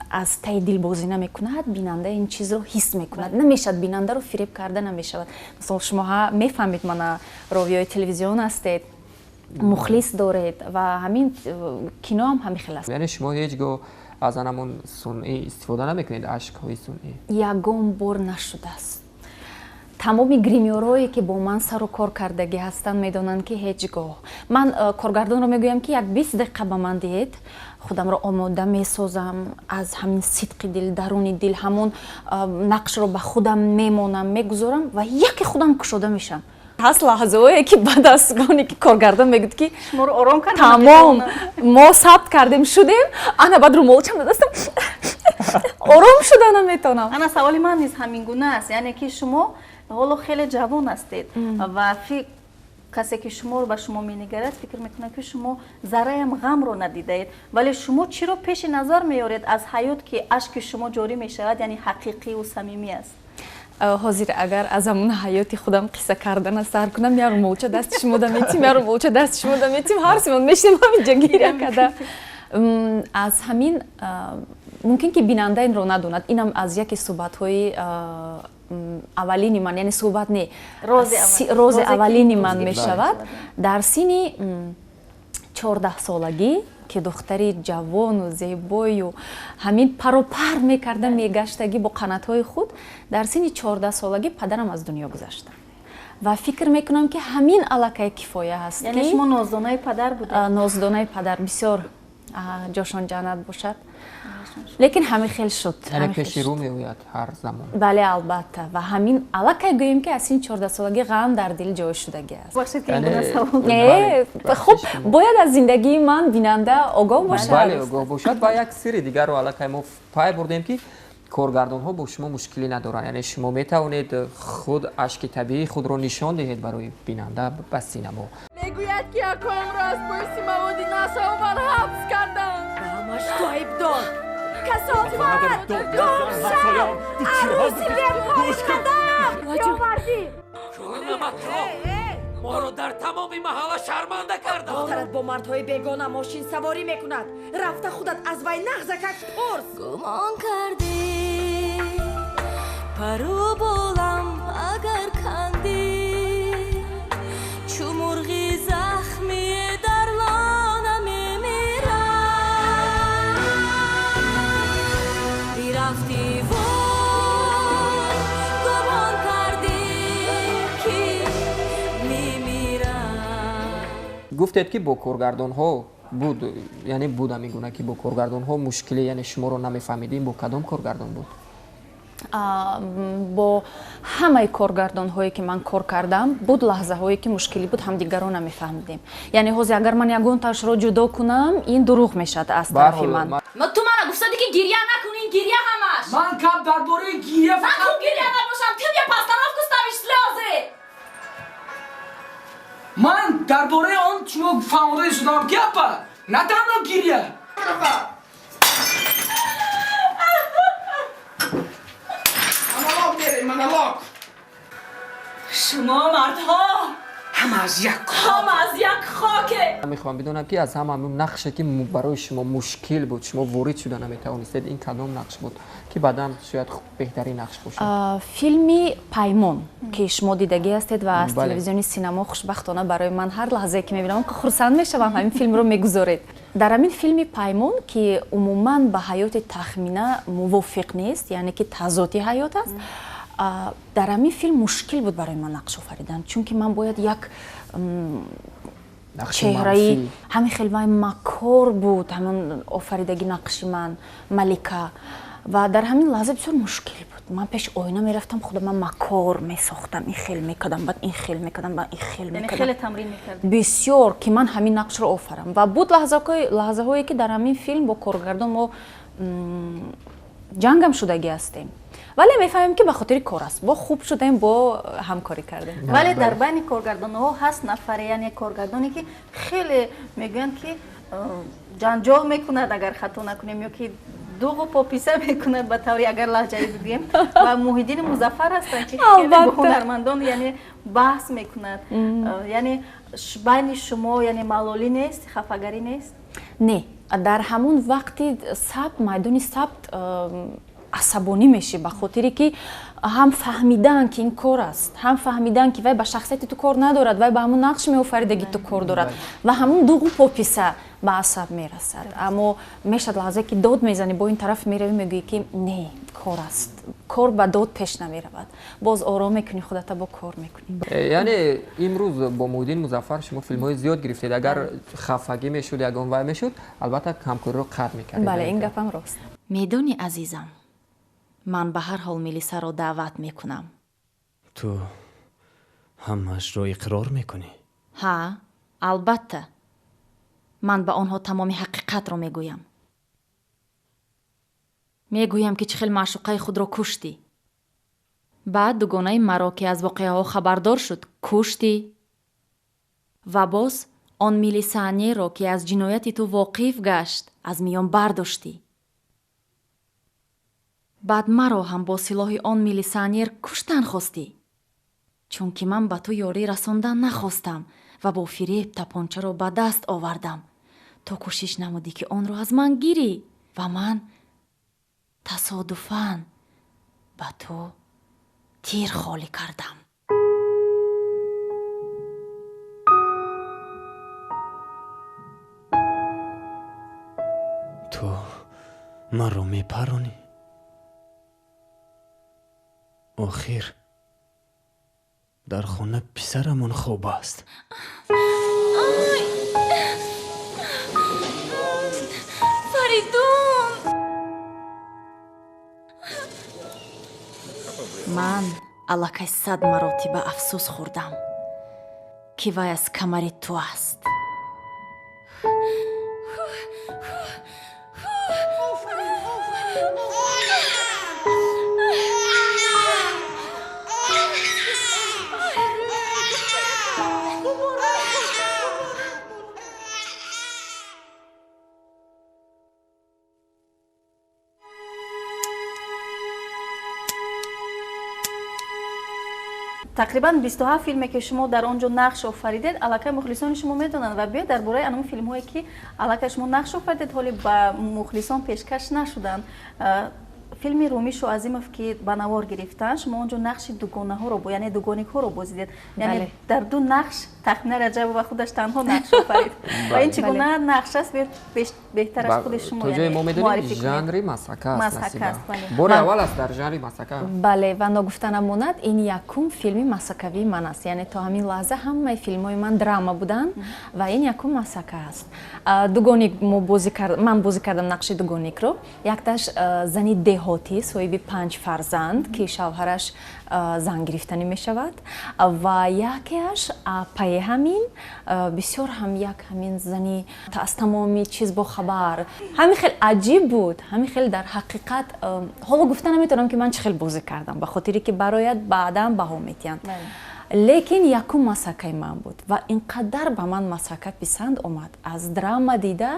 Speaker 3: аз таи дил бозӣ намекунад, бинанда ин чизро ҳис мекунад. Намешавад бинандаро фиреб карда намешавад. Мисол, шумоҳа мефаҳмед, мана ровиёи телевизион ҳастед, мухлис доред ва ҳамин кино ҳам ҳамин хел аст.
Speaker 1: Яъне шумо ҳеҷ гоҳ аз анамон сунъӣ истифода намекунед, ашкҳои сунъӣ?
Speaker 3: Ягон бор нашудааст. Тамоми гримёрҳое ки бо ман сару кор кардагӣ ҳастанд медонанд ки ҳеҷ гоҳ. Ман коргардонро мегӯям ки як 20 дақиқа ба ман диҳед, худамро омода месозам, аз ҳамин сидқи дил, даруни дил ҳамон нақшро ба худам мемонам, мегузорам ва яке худам кушода мешавам. Ҳаст лаҳзаҳое ки баъд аз оне ки коргардон мегӯяд ки
Speaker 2: шуморо ором карда
Speaker 3: тамом, мо сабт кардем, шудем, ана баъд румолчам дастам ором шуда наметавонам.
Speaker 2: Ана саволи ман низ ҳамин гуна аст, яъне ки шумо ҳоло хеле ҷавон ҳастед ва касе ки шуморо ба шумо менигарад фикр мекунад ки шумо зарраям ғамро надидаед, вале шумо чиро пеши назар меоред аз ҳаёт ки ашки шумо ҷорӣ мешавад, яъне ҳақиқиву самимӣ аст?
Speaker 3: Ҳозир агар аз ҳамон ҳаёти худам қисса кардана сар кунам, я румолча дасти шумо даметим, я румолча дасти шумо даметим, ҳар симон мешинем ҳаминҷа гиря карда. Аз ҳамин мумкин ки бинанда инро надонад, инам аз яке суҳбатҳои аввалини ман, яъне суҳбат не, рози аввалини ман мешавад. Дар синни 14 солагӣ ки духтари ҷавону зебою ҳамин паропар мекарда мегаштагӣ бо қанатҳои худ, дар синни 14 солагӣ падарам аз дунё гузашта. Ва фикр мекунам ки ҳамин аллакай кифоя ҳаст.
Speaker 2: Яъне шумо ноздонаи падар будед?
Speaker 3: Ноздонаи падар бисёр. Ҷошон ҷаннат бошад. Лекин ҳамин хел шуд.
Speaker 1: Яъне пеши рӯ меояд ҳар замон.
Speaker 3: Бале, албатта. Ва ҳамин аллакай гӯем, ки аз синни 14-солагӣ ғам дар дил ҷой шудагӣ аст.
Speaker 2: Бахшед, ки ин гуна савол.
Speaker 3: Не, хуб, бояд аз зиндагии ман бинанда огоҳ бошад.
Speaker 1: Бале, огоҳ бошад. Ва як сирри дигарро аллакай мо пай бурдем, ки коргардонҳо бо шумо мушкилӣ надоранд. Яъне шумо метавонед худ ашки табиии худро нишон диҳед барои бинанда ба синамо.
Speaker 8: Мегӯяд, ки акоамро аз боиси маводи нашаовар ҳабс карданд.
Speaker 10: Ба ҳамаш ту айбдор. Касофат, гумшав, арӯси бепои қадам овардӣ.
Speaker 11: Моро дар тамоми маҳалла шарманда карданд.
Speaker 10: Духтарат бо мардҳои бегона мошинсаворӣ мекунад. Рафта худат аз вай нағзакак пурс.
Speaker 12: Гумон кардӣ пару болам агар кандӣ, чу мурғи захмӣ дар лона мемирам. Бирафтӣ вой, гумон кардӣ ки мемирам.
Speaker 1: Гуфтед, ки бо коргардонҳо буд, яъне буд ҳамин гуна, ки бо коргардонҳо мушкиле, яъне шуморо намефаҳмидем. Бо кадом коргардон буд?
Speaker 3: Бо ҳамаи коргардонҳое, ки ман кор кардам, буд лаҳзаҳое, ки мушкилӣ буд, ҳамдигарро намефаҳмидем. Яъне ҳозир агар ман ягонташро ҷудо кунам, ин дурӯғ мешавад аз тарафи ман.
Speaker 7: Ту мана гуфтадӣ, ки гирья накун, ин гирья ҳамаш.
Speaker 13: Ман гап дар бораи гирья.
Speaker 7: Накун, гирья набошам, ты мне постановку ставишь слезы.
Speaker 13: Ман дар бораи он шумо фаҳмода шудам, ки апа, на танҳо гирья. Монолог мерем, монолог.
Speaker 7: Шумо мардҳо
Speaker 13: ҳама аз як
Speaker 7: ҳама аз як хоке.
Speaker 1: Мехоҳам бидонам, ки аз ҳама нақше, ки барои шумо мушкил буд, шумо ворид шуда наметавонистед, ин кадом нақш буд, ки баъдан шояд беҳтарин нақш бошад?
Speaker 3: Филми Паймон, ки шумо дидагӣ ҳастед ва аз телевизиони синамо, хушбахтона барои ман, ҳар лаҳзае ки мебинам, хурсанд мешавам, ҳамин филмро мегузоред. Дар ҳамин филми Паймон, ки умуман ба ҳаёти Тахмина мувофиқ нест, яъне ки тазоди ҳаёт аст, дар ҳамин филм мушкил буд барои ман нақш офаридан, чунки ман бояд як чеҳраи ҳамин хел вай макор буд, ҳамон офаридагӣ нақши ман Малика. Ва дар ҳамин лаҳза бисёр мушкил буд. Ман пеш оина мерафтам, худо ман макор месохтам, ин хел мекардам, баъд ин хел мекардам, баъд ин хел мекардам.
Speaker 2: Хеле тамрин мекардем.
Speaker 3: Бисёр, ки ман ҳамин нақшро офарам. Ва буд лаҳзаҳое, ки дар ҳамин филм бо коргардон мо ҷангам шудагӣ ҳастем, вале мефаҳмем, ки ба хотири кор аст, бо хуб шудем, бо ҳамкорӣ кардем.
Speaker 2: Вале дар байни коргардонҳо ҳаст нафаре, яъне коргардоне, ки хеле мегӯянд, ки ҷанҷол мекунад, агар хато накунем, ё ки дуғу пописа мекунад, ба таври агар лаҳҷаӣ бигӯем, ва Муҳиддини Музаффар ҳастанд, ки хеле бо ҳунармандон, яъне, баҳс мекунад. Яъне байни шумо, яъне, малолӣ нест, хафагарӣ нест?
Speaker 3: Не, дар ҳамон вақти сабт, майдони сабт, асабонӣ мешӣ, ба хотире ки ҳам фаҳмидан, ки ин кор аст, ҳам фаҳмидан, ки вай ба шахсияти ту кор надорад, вай ба ҳамон нақш меофаридаги ту кор дорад, ва ҳамон дуғу пописа ба асаб мерасад. Аммо мешад лаҳзае, ки дод мезанӣ, бо ин тараф меравӣ, мегӯӣ, ки не, кор аст, кор ба дод пеш намеравад, боз ором мекунӣ худата, бо кор мекунӣ.
Speaker 1: Яъне имрӯз бо Муҳиддин Музаффар шумо филмҳои зиёд гирифтед. Агар хафагӣ мешуд, ягон вай мешуд, албатта ҳамкориро қатъ мекардед.
Speaker 3: Бале, ин гапам рост.
Speaker 12: Медонӣ, азизам, ман ба ҳар ҳол милисаро даъват мекунам.
Speaker 9: Ту ҳамаашро иқрор мекунӣ?
Speaker 12: Ҳа, албатта. Ман ба онҳо тамоми ҳақиқатро мегӯям. Мегӯям, ки чӣ хел маъшуқаи худро куштӣ, баъд дугонаи маро, ки аз воқеаҳо хабардор шуд, куштӣ, ва боз он милисионерро, ки аз ҷинояти ту воқиф гашт, аз миён бардоштӣ. Баъд маро ҳам бо силоҳи он милисионер куштан хостӣ, чунки ман ба ту ёрӣ расондан нахостам ва бо фиреб тапончаро ба даст овардам. Ту кӯшиш намудӣ, ки онро аз ман гирӣ, ва ман тасодуфан ба ту тир холӣ кардам.
Speaker 9: Ту маро мепаронӣ? Охир дар хона писарамон хоб аст.
Speaker 12: Фаридун. Ман аллакай 100 маротиба афсӯс хӯрдам, ки вай аз камари ту аст.
Speaker 2: Тақрибан 27 филме ки шумо дар он ҷо нақш офаридед, аллакай мухлисони шумо медонанд ва биёед дар бораи анон филмҳое ки аллакай шумо нақш офаридед, ҳоле ба мухлисон пешкаш нашуданд. Филми Румӣ Шоазимов ки ба навор гирифтанд, шумо он ҷо нақши дугонаҳоро, яъне дугоникҳоро бозидед. Яъне дар ду нақш Тахмина Раҷабова худаш танҳо нақш офарид. Ва ин чӣ гуна нақш аст? Беҳтар аз худи шумо
Speaker 1: то ҷое мо медонем жанри масака аст. Бори аввал аст дар жанри масака.
Speaker 3: Бале, ва ногуфта намонад, ин якум филми масакавии ман аст. Яъне то ҳамин лаҳза ҳамаи филмҳои ман драма буданд ва ин якум масака аст. Дугоник ман бозӣ кардам нақши дугоникро. Якташ зани деҳотӣ соҳиби 5 фарзанд ки шавҳараш зан гирифтанӣ мешавад ва якеаш пайи ҳамин бисёр ҳам як ҳамин зани аз тамоми чиз бохабар. Ҳамин хел аҷиб буд, ҳамин хел дар ҳақиқат ҳоло гуфта наметавонам ки ман чӣ хел бозӣ кардам, ба хотире ки барояд баъдан баҳо метиҳанд. Лекин якум масакаи ман буд ва ин қадар ба ман масака писанд омад. Аз драма дида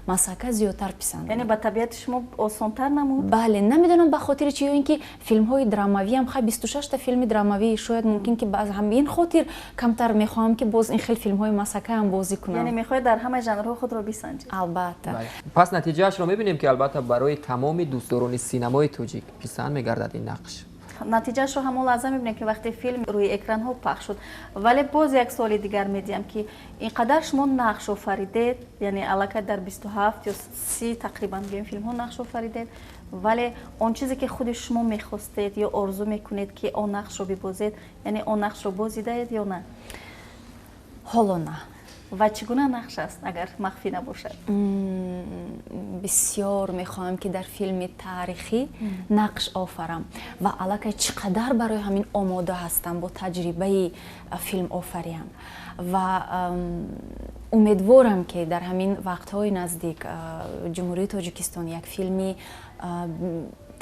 Speaker 3: масака зиёдтар писанд.
Speaker 2: Яъне ба табиати шумо осонтар намуд?
Speaker 3: Бале, намедонам ба хотири чи, ё ин ки филмҳои драмавиам, хай 26 та филми драмавӣ, шояд мумкин ки аз ҳамин хотир камтар мехоҳам ки боз ин хел филмҳои масакаам бозӣ кунам.
Speaker 2: Яъне мехоҳед дар ҳамаи жанрҳо худро бисанҷед?
Speaker 3: Албатта.
Speaker 1: Пас натиҷаашро мебинем ки албатта барои тамоми дӯстдорони синамои тоҷик писанд мегардад ин нақш.
Speaker 2: Натиҷаашро ҳамон лаҳза мебинем ки вақте филм рӯи экранҳо пахш шуд. Вале боз як суоли дигар медиҳам ки ин қадар шумо нақш офаридед, яъне аллакай дар 27 ё 30 тақрибан гӯем филмҳо нақш офаридед, вале он чизе ки худи шумо мехостед ё орзу мекунед ки он нақшро бибозед, яъне он нақшро бозидаед ё на?
Speaker 3: Ҳоло на.
Speaker 2: Ва чӣ гуна нақш аст, агар махфӣ набошад?
Speaker 3: Бисёр мехоҳам ки дар филми таърихӣ нақш офарам ва аллакай чӣ қадар барои ҳамин омода ҳастам бо таҷрибаи филмофариам ва умедворам ки дар ҳамин вақтҳои наздик Ҷумҳурии Тоҷикистон як филми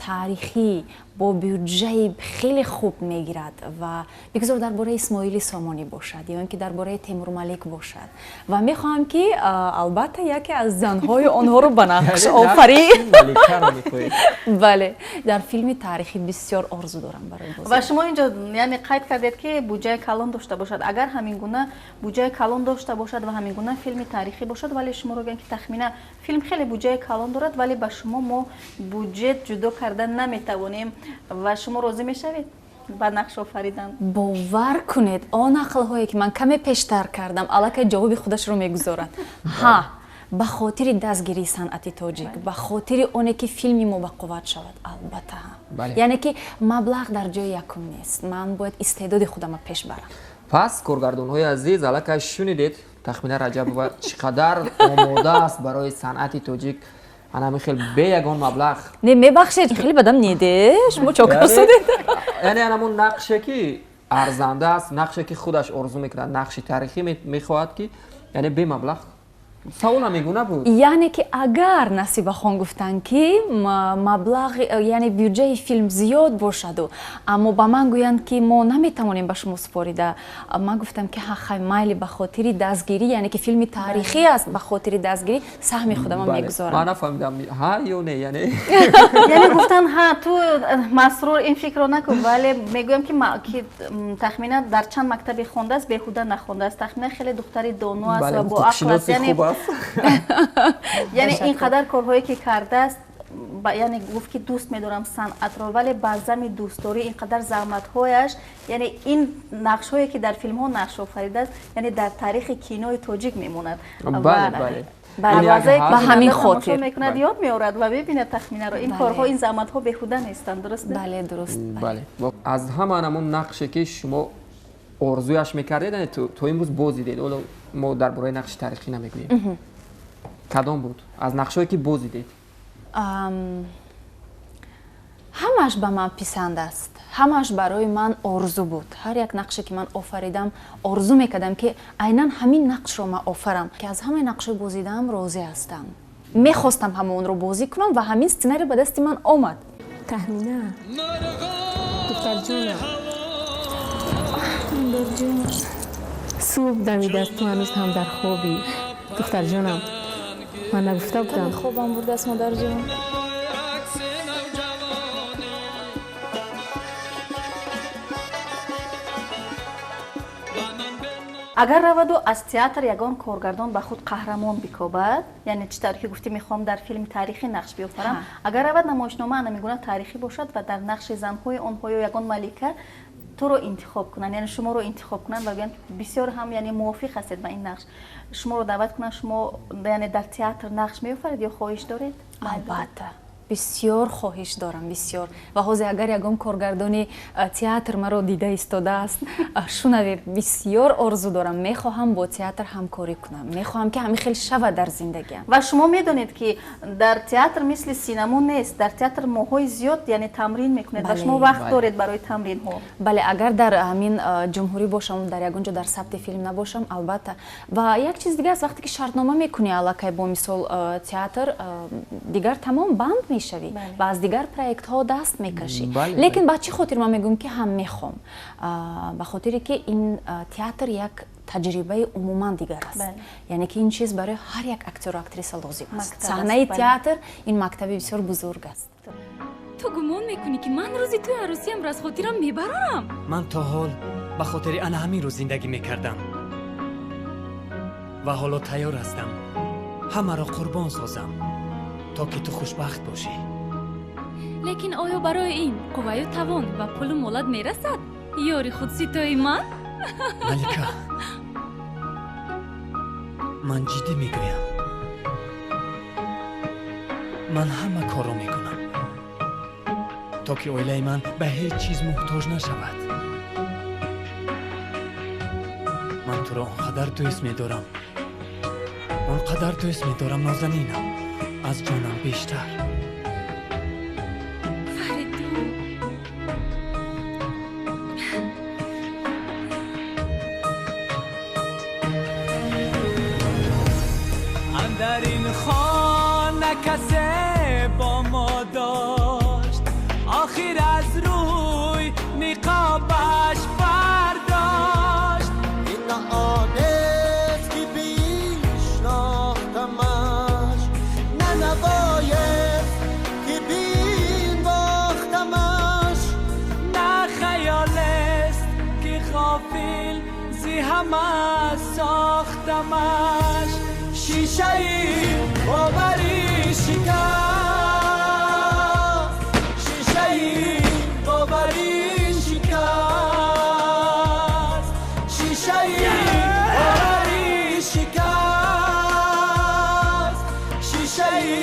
Speaker 3: таърихӣ бо бюджаи хеле хуб мегирад ва бигзор дар бораи Исмоили Сомонӣ бошад ё ин ки дар бораи Темурмалик бошад ва мехоҳам ки албатта яке аз занҳои онҳоро ба нақш офарӣ. Бале, дар филми таърихӣ бисёр орзу дорам барои бозӣ.
Speaker 2: Ва шумо инҷо яъне қайд кардед ки буҷаи калон дошта бошад. Агар ҳамин гуна буҷаи калон дошта бошад ва ҳамин гуна филми таърихӣ бошад, вале шуморо гӯянд ки тахмина филм хеле буҷаи калон дорад, вале ба шумо мо буҷет ҷудо карда наметавонем, ва шумо розӣ мешавед ба нақш офаридан?
Speaker 3: Бовар кунед, он ақлҳое ки ман каме пештар кардам, аллакай ҷавоби худашро мегузорад. Ҳа, ба хотири дастгирии санъати тоҷик, ба хотири оне ки филми мо ба қувват шавад, албатта ҳа. Яъне ки маблағ дар ҷои якум нест, ман бояд истеъдоди худамро пеш барам.
Speaker 1: Пас коргардонҳои азиз, аллакай шунидед Тахмина Раҷабова чӣ қадар омода аст барои санъати тоҷик. Ана ҳамин хел бе ягон маблағ.
Speaker 3: Не, мебахшед, хеле бадам неде, шумо чо карсудед?
Speaker 1: Яъне ҳамон нақше ки арзанда аст, нақше ки худаш орзу мекунад, нақши таърихӣ мехоҳад ки яъне бе маблағ. Савол ҳамин гуна буд.
Speaker 3: Яъне ки агар Насибахон гуфтанд ки маблағ, яъне бюджаи филм зиёд бошаду, аммо ба ман гӯянд ки мо наметавонем ба шумо супорида, ман гуфтам ки ҳа, хай, майли, ба хотири дастгирӣ, яъне ки филми таърихӣ аст, ба хотири дастгирӣ саҳми худамро мегузорам.
Speaker 1: Ман нафаҳмидам, ҳа ё не, яъне
Speaker 2: яъне гуфтанд ҳа, ту Масрур ин фикрро накун, вале мегӯям ки Тахмина дар чанд мактабе хондааст, беҳуда нахондааст. Тахмина хеле духтари доно аст ва бо ақл аст, яъне ин қадар корҳое ки кардааст, яъне гуфт ки дӯст медорам санъатро, вале бар зами дӯстдорӣ ин қадар заҳматҳояш, яъне ин нақшҳое ки дар филмҳо нақш офаридааст, яъне дар таърихи кинои тоҷик мемонад.
Speaker 3: Ба ҳамин хотир
Speaker 2: мекунад, ёд меорад ва мебинад Тахминаро. Ин корҳо, ин заҳматҳо беҳуда нестанд, дуруст?
Speaker 3: Бале, дуруст.
Speaker 1: Бале, аз ҳама ҳамон нақше ки шумо орзуяш мекардед, яъне то имрӯз бозидед, ҳоло мо дар бораи нақши таърихӣ намегӯем, кадом буд аз нақшҳое ки бозидед?
Speaker 3: Ҳамааш ба ман писанд аст, ҳамааш барои ман орзу буд. Ҳар як нақше ки ман офаридам, орзу мекардам, ки айнан ҳамин нақшро ман офарам, ки аз ҳамаи нақшҳои бозидаам розӣ ҳастам. Мехостам ҳамонро бозӣ кунам ва ҳамин сценарий ба дасти ман омад.
Speaker 14: Таҳмина, духтарҷонам, модарҷон, субҳ дамидааст, ту ҳанӯз ҳам дар хобӣ. Духтарҷонам, ман нагуфта будам?
Speaker 3: Хобам бурдааст, модарҷон.
Speaker 2: Агар раваду аз театр ягон коргардон ба худ қаҳрамон бикобад, яъне чӣ тавр ки гуфтӣ, мехоҳам дар филми таърихӣ нақш биёфарам, агар равад намоишнома анамигуна таърихӣ бошад ва дар нақши занҳои онҳо ё ягон малика туро интихоб кунанд, яъне шуморо интихоб кунанд ва гӯянд, бисёр ҳам, яъне, мувофиқ ҳастед ба ин нақш, шуморо даъват кунанд, шумо, яъне, дар театр нақш меофаред ё хоҳиш доред?
Speaker 3: Албатта, бисёр хоҳиш дорам, бисёр. Ва ҳозир агар ягон коргардони театр маро дида истодааст, шунавед, бисёр орзу дорам, мехоҳам бо театр ҳамкорӣ кунам, мехоҳам, ки ҳамин хел шавад дар зиндагиам.
Speaker 2: Ва шумо медонед, ки дар театр мисли синамо нест, дар театр моҳҳои зиёд, яъне, тамрин мекунед ва шумо вақт доред барои тамринҳо.
Speaker 3: Бале, агар дар ҳамин ҷумҳурӣ бошам, дар ягон ҷо дар сабти филм набошам, албатта. Ва як чиз дигар аст: вақте ки шартнома мекунӣ аллакай бо мисол театр, дигар тамом, банд мешавӣ ва аз дигар проектҳо даст мекашӣ. Лекин ба чӣ хотир ман мегӯям, ки ҳам мехоҳам? Ба хотире ки ин театр як таҷрибаи умуман дигар аст, яъне ки ин чиз барои ҳар як актёру актриса лозим аст. Саҳнаи театр ин мактаби бисёр бузург аст.
Speaker 7: Ту гумон мекунӣ, ки ман рӯзи тӯи арӯсиамро аз хотирам мебарорам?
Speaker 15: Ман то ҳол ба хотири ана ҳамин рӯз зиндагӣ мекардам ва ҳоло тайёр ҳастам ҳамаро қурбон созам, то ки ту хушбахт бошӣ.
Speaker 7: Лекин оё барои ин қувваю тавон ва пулу молат мерасад, ёри худситои ман?
Speaker 15: Малика, ман ҷиддӣ мегӯям, ман ҳама корро мекунам, то ки оилаи ман ба ҳеҷ чиз муҳтоҷ нашавад. Ман туро он қадар дӯст медорам, он қадар дӯст медорам, нозанинам, аз ҷонам бештар.
Speaker 7: Фаридун.
Speaker 16: Андар ин хона касе бо мо дошт, охир аз рӯй ниқобаш бардошт.
Speaker 17: Ин онест, ки бишнохтамаш, на навоест, ки бинвохтамаш.
Speaker 16: На хаёлест, ки ғофил зи ҳама сохтамаш. Шишаи боварӣ шикаст, шишаи боварӣ шикаст, шишаи боварӣ шикаст, шишаи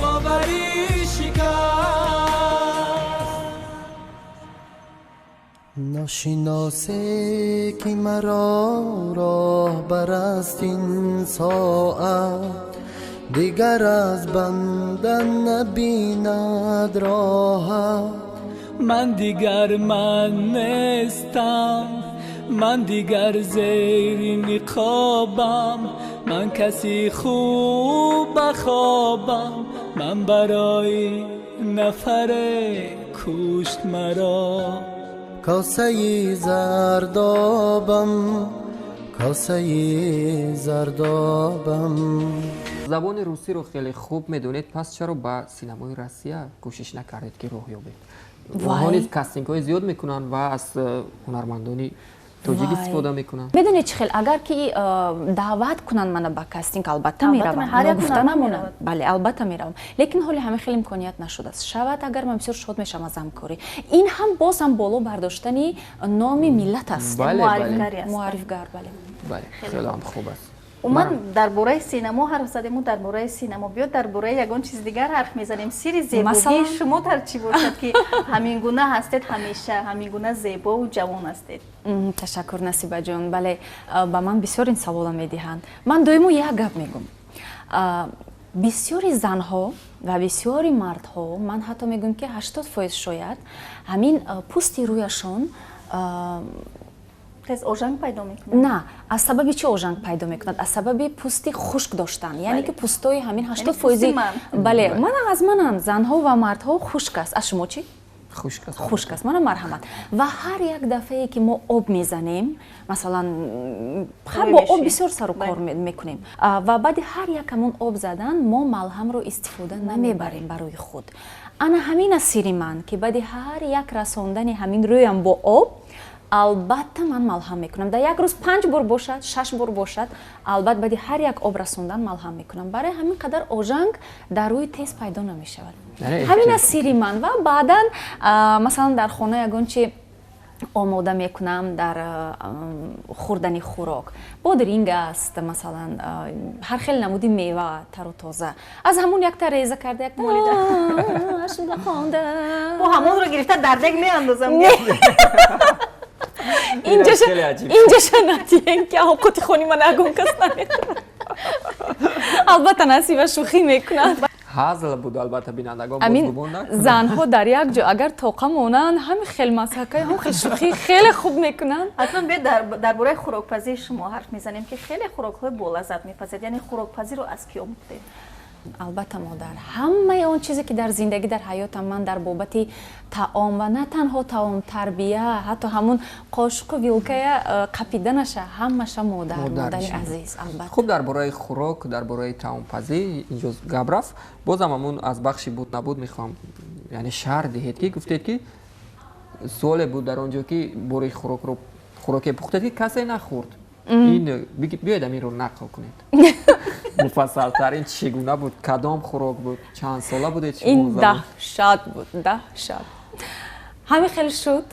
Speaker 16: боварӣ шикаст.
Speaker 17: Ношиносе, ки маро роҳбар аст ин соат, дигар аз банда набинад роҳат.
Speaker 16: Ман дигар ман нестам, ман дигар зери ниқобам, ман каси хуб ба хобам, ман барои нафаре кушт маро.
Speaker 17: Косаи зардобам, косаи зардобам.
Speaker 1: Забони русиро хеле хуб медонед, пас чаро ба синамои Россия кӯшиш накардед, ки роҳ ёбед? Онҳо низ кастингҳои зиёд мекунанд ва аз ҳунармандони тоҷик истифода мекунанд.
Speaker 3: Медонед чӣ хел, агар ки даъват кунанд мана ба кастинг, албатта меравам, ногуфта намонад, бале, албатта меравам. Лекин ҳоли ҳамин хел имконият нашудааст. Шавад агар, ман бисёр шод мешавам аз ҳамкорӣ. Ин ҳам боз ҳам боло бардоштани номи миллат аст, муаррифгар, бале.
Speaker 1: Бале, хеле ҳам хуб аст.
Speaker 2: Умуман, дар бораи синамо ҳарф задему, дар бораи синамо биё, дар бораи ягон чизи дигар ҳарф мезанем. Сирри зебогии шумо дар чӣ бошад, ки ҳамин гуна ҳастед, ҳамеша ҳамин гуна зебову ҷавон ҳастед?
Speaker 3: Ташаккур, Насибаҷон. Бале, ба ман бисёр ин савола медиҳанд. Ман доимо як гап мегӯм. Бисёри занҳо ва бисёри мардҳо, ман ҳатто мегӯям, ки 80% шояд, ҳамин пӯсти рӯяшон
Speaker 2: тез ожанг пайдо мекунад.
Speaker 3: На, аз сабаби чӣ ожанг пайдо мекунад? Аз сабаби пӯсти хушк доштан, яъне ки пӯстои ҳамин 80%, бале, мана аз манам занҳо ва мардҳо хушк аст. Аз шумо чӣ? Хушк аст. Мана, марҳамат. Ва ҳар як дафъае ки мо об мезанем, масалан, бо об бисёр сару кор мекунем, ва баъди ҳар як ҳамон об задан мо малҳамро истифода намебарем барои худ. Ана ҳамин аст сирри ман, ки баъди ҳар як расондани ҳамин рӯям бо об албатта ман малҳам мекунам. Дар як рӯз панҷ бор бошад, шаш бор бошад, албатта баъди ҳар як об расондан малҳам мекунам. Барои ҳамин қадар ожанг дар рӯи тез пайдо намешавад. Ҳамин аст сирри ман. Ва баъдан, масалан, дар хона ягон чи омода мекунам, дар хӯрдани хӯрок бодринг аст, масалан, ҳар хел намуди мева тару тоза, аз ҳамун якта реза карда, якта
Speaker 2: хонда, бо ҳамонро гирифта дар дег меандозам.
Speaker 3: Инҷаша натиен, ки авқоти хони ман ягон кас намехӯрад. Албатта, Насиба шӯхӣ мекунад.
Speaker 1: Ҳазл буд, албатта, бинандагон.
Speaker 3: Амин, занҳо дар як ҷо агар тоқа монанд, ҳами хел масхакаи, ҳам хел шӯхӣ хеле хуб мекунанд.
Speaker 2: Акнун биё дар бораи хӯрокпазии шумо ҳарф мезанем, ки хеле хӯрокҳои болаззат мепазед. Яъне хӯрокпазиро аз кӣ омӯхтед?
Speaker 3: Албатта, модар. Ҳамаи он чизе ки дар зиндагӣ, дар ҳаётам ман дар бобати таом, ва на танҳо таом, тарбия, ҳатто ҳамун қошуқу вилкая қапиданаша, ҳамаша модар, модари азиз, албатта.
Speaker 1: Хуб, дар бораи хӯрок, дар бораи таомпазӣ инҷо гап рафт. Бозам ҳамун аз бахши буд набуд мехоҳам, яъне шарҳ диҳед, ки гуфтед, ки суоле буд дар он ҷо, ки бори хӯрокро, хӯроке пухтед, ки касе нахӯрд. Ин биёед, аминро нақл кунед муфассалтар. Ин чӣ гуна буд, кадом хӯрок буд, чанд сола будед?
Speaker 3: Ин даҳшат буд, даҳшат. Ҳамин хел шуд.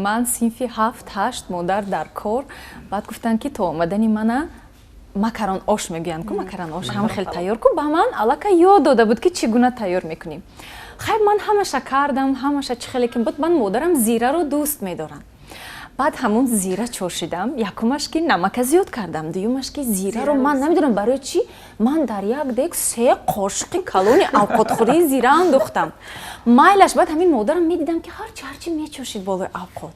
Speaker 3: Ман синфи ҳафт, ҳашт, модар дар кор. Баъд гуфтанд, ки то омадани мана макарон ош мегӯянд ку, макарон ош ҳамин хел тайёр ку. Ба ман аллакай ёд дода буд, ки чӣ гуна тайёр мекунем. Хайр, ман ҳамаша кардам, ҳамаша чӣ хеле ки буд. Ман модарам зираро дӯст медоранд. Баъд ҳамун зира чошидам. Якумаш, ки намака зиёд кардам, дуюмаш, ки зираро ман намедонам барои чӣ, ман дар як дег се қошуқи калони авқотхӯрии зира андохтам. Майлаш, баъд ҳамин модарам медидам, ки ҳарчи ҳарчи мечошид болои авқот.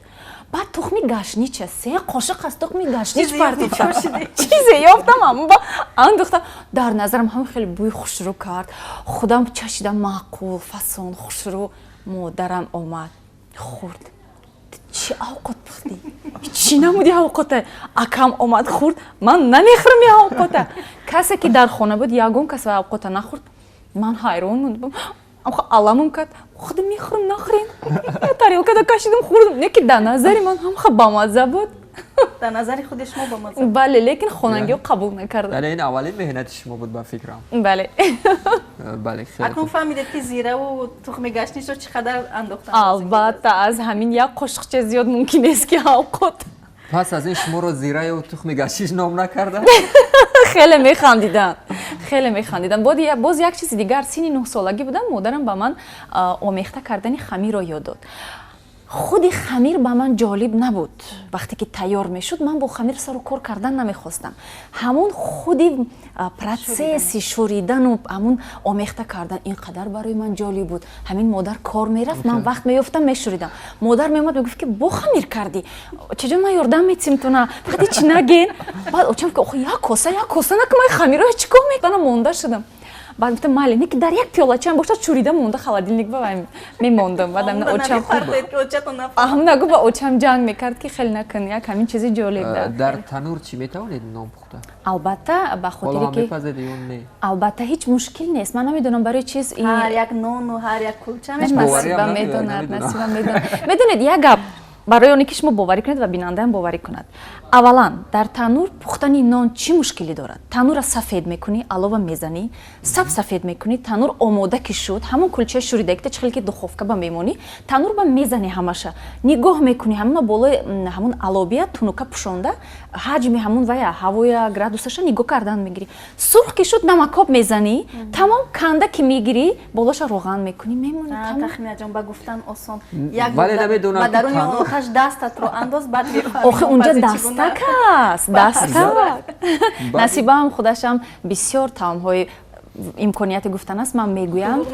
Speaker 3: Баъд тухми гашнича, се қошуқ аз тухми гашнич партофтам. Чизе ёфтам, ҳамба андохтам. Дар назарам ҳам хеле бӯи хушрӯ кард. Худам чашидам, маъқул, фасон, хушрӯ. Модарам омад, хӯрд: «Чӣ авқот пухтӣ? Чӣ намуди авқота?» Акам омад, хӯрд: «Ман намехӯрам ин авқота». Касе ки дар хона буд, ягон кас ва авқота нахӯрд. Ман ҳайрон мондам, аламам кард. Худам мехӯрам, нахӯрем. Тарелкада кашидам, хӯрдам. Не ки дар назари ман ҳамха бамазза буд.
Speaker 2: Дар назари худи шумо бамазза.
Speaker 3: Бале, лекин хонагиҳо қабул накарданд.
Speaker 1: Яъне ин аввалин меҳнати шумо буд, ба фикрам?
Speaker 3: Бале.
Speaker 1: Бале.
Speaker 2: Акнун фаҳмидед, ки зираву тухми гаштнишро чӣ қадар андохтан.
Speaker 3: Албатта, аз ҳамин як қошуқча зиёд мумкин нест, ки авқот.
Speaker 1: Пас аз ин шуморо зираю тухми гашиш ном накарда?
Speaker 3: Хеле механдиданд, хеле механдиданд. Боз як чизи дигар: синни 9-солагӣ будам, модарам ба ман омехта кардани хамирро ёд дод. Худи хамир ба ман ҷолиб набуд. Вақте ки тайёр мешуд, ман бо хамир сару кор кардан намехостам. Ҳамун худи процесси шӯридану ҳамун омехта кардан ин қадар барои ман ҷолиб буд. Ҳамин модар кор мерафт, ман вақт меёфтам, мешӯридам. Модар меомад, мегуфт, ки бо хамир кардӣ, чаҷон, ман ёрдам метим туна, фақат ҳечи наген. Баъд очам ки як коса, як коса наку, ман хамирро чӣ кор мекунам? Монда шудам. Баъд гуфтам, майли, не ки дар як пиёлачаам бошад, шӯрида монда, холодильник ба мемондам. Баъд очам нагу, ба очам ҷанг мекард, ки хеле накун. Як ҳамин чизи ҷолиб.
Speaker 1: Дар танур чӣ метавонед нон пухта?
Speaker 3: Албатта, ба хотире ки албатта ҳеҷ мушкил нест. Ман намедонам барои чиз.
Speaker 2: Ҳар як нону ҳар як кулча.
Speaker 3: Насиба медонад, Насиба медонад. Медонед, як гап барои оне ки шумо боварӣ кунед ва бинандаам боварӣ кунад. Аввалан, дар танур пухтани нон чӣ мушкилӣ дорад? Танурра сафед мекунӣ, алова мезанӣ, саб сафед мекунӣ. Танур омода ки шуд, ҳамон кулчаи шӯридагита, чӣ хеле ки духовка ба мемонӣ, танур ба мезанӣ, ҳамаша нигоҳ мекунӣ, ҳамона болои ҳамон алобия тунука пӯшонда, ҳаҷми ҳамон вая ҳавоя, градусаша нигоҳ кардан мегирӣ. Сурх ки шуд, намакоб мезанӣ, тамом. Канда ки мегирӣ, болоша роған мекунӣ, мемонӣ.
Speaker 2: Тахминаҷон, ба гуфтан осон. Як ба даруни оташ дастатро андоз, баъд мефаҳмӣ.
Speaker 3: Охи, унҷа дастак аст, дастак. Насибаам худашам бисёр таомҳои Имконияти гуфтан аст, ман мегӯям.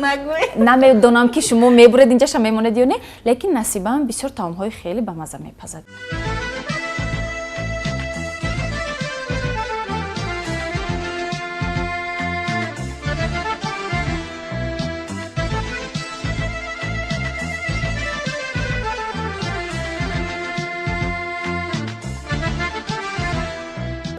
Speaker 3: Намедонам ки шумо мебуред инҷаша мемонед ё не, лекин Насибаам бисёр таомҳои хеле бамаза мепазад.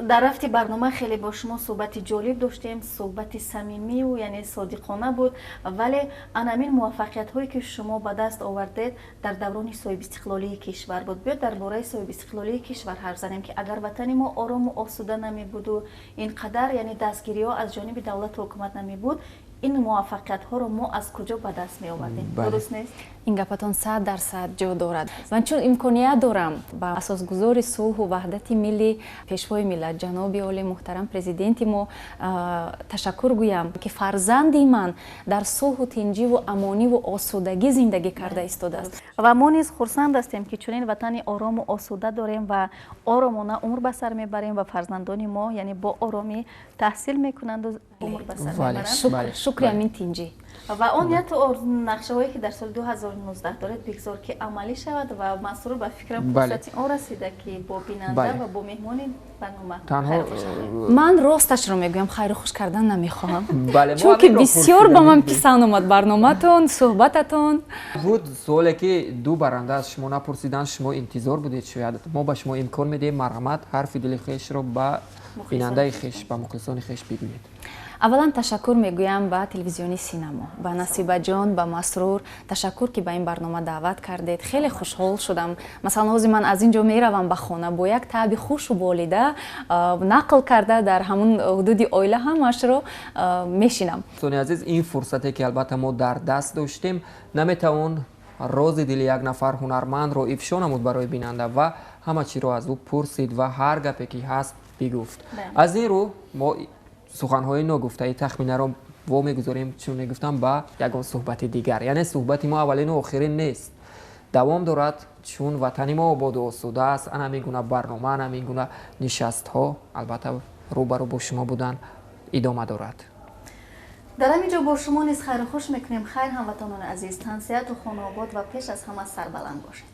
Speaker 2: Дар рафти барнома хеле бо шумо суҳбати ҷолиб доштем, суҳбати самимию яъне содиқона буд, вале анамин муваффақиятҳое ки шумо ба даст овардед дар даврони соҳибистиқлолии кишвар буд. Биёд дар бораи соҳибистиқлолии кишвар ҳарф занем, ки агар ватани мо орому осуда намебуду ин қадар яъне дастгириҳо аз ҷониби давлату ҳукумат намебуд, ин муваффақиятҳоро мо аз куҷо ба даст меовардем? Дуруст нест?
Speaker 3: Ин гапатон 100% ҷо дорад. Ман чун имконият дорам ба асосгузори сулҳу ваҳдати миллӣ, пешвои миллат, ҷаноби олӣ муҳтарам президенти мо ташаккур гӯям, ки фарзанди ман дар сулҳу тинҷиву амониву осудагӣ зиндагӣ карда истодааст.
Speaker 2: Ва мо низ хурсанд ҳастем, ки чунин ватани орому осуда дорем ва оромона умр ба сар мебарем ва фарзандони мо яъне бо оромӣ таҳсил мекунанду умр ба сар мебаранд.
Speaker 3: Шукри амин тинҷӣ.
Speaker 2: Ва он нияту нақшаҳое ки дар соли 2019 доред, бигзор ки амалӣ шавад. Ва Масрур, ба фикрам, фурсати он расида, ки бо бинанда ва бо меҳмони барнома
Speaker 3: ман росташро мегӯям, хайру хуш кардан намехоҳам, чунки бисёр ба ман писанд омад барноматон, суҳбататон.
Speaker 1: Буд суоле ки ду баранда аз шумо напурсиданд, шумо интизор будед, шояд мо ба шумо имкон медиҳем, марҳамат, ҳарфи дили хешро ба бинандаи хеш, ба мухлисони хеш бигӯед.
Speaker 3: Аввалан ташаккур мегӯям ба телевизиони Синамо, ба Насибаҷон, ба Масрур. Ташаккур, ки ба ин барнома даъват кардед. Хеле хушҳол шудам. Масалан, ҳозир ман аз ин ҷо меравам ба хона бо як таъби хушу болида, нақл карда дар ҳамун ҳудуди оила ҳамашро мешинам.
Speaker 1: Дӯстони азиз, ин фурсате ки албатта мо дар даст доштем, наметавон рози дили як нафар ҳунармандро ифшо намуд барои бинанда ва ҳама чиро аз ӯ пурсид ва ҳар гапе ки ҳаст бигуфт. Аз ин рӯ мо суханҳои ногуфтаи Тахминаро во мегузорем, чун мегуфтам, ба ягон суҳбати дигар. Яъне суҳбати мо аввалину охирин нест, давом дорад, чун ватани мо ободу осуда аст. Ана ҳамин гуна барнома, ана ҳамин гуна нишастҳо албатта рӯбарӯ бо шумо будан идома дорад.
Speaker 2: Дар ҳамин ҷо бо шумо низ хайру хуш мекунем. Хайр, ҳамватанони азиз, тансиҳату хонаобод ва пеш аз ҳама сарбаланд бошед.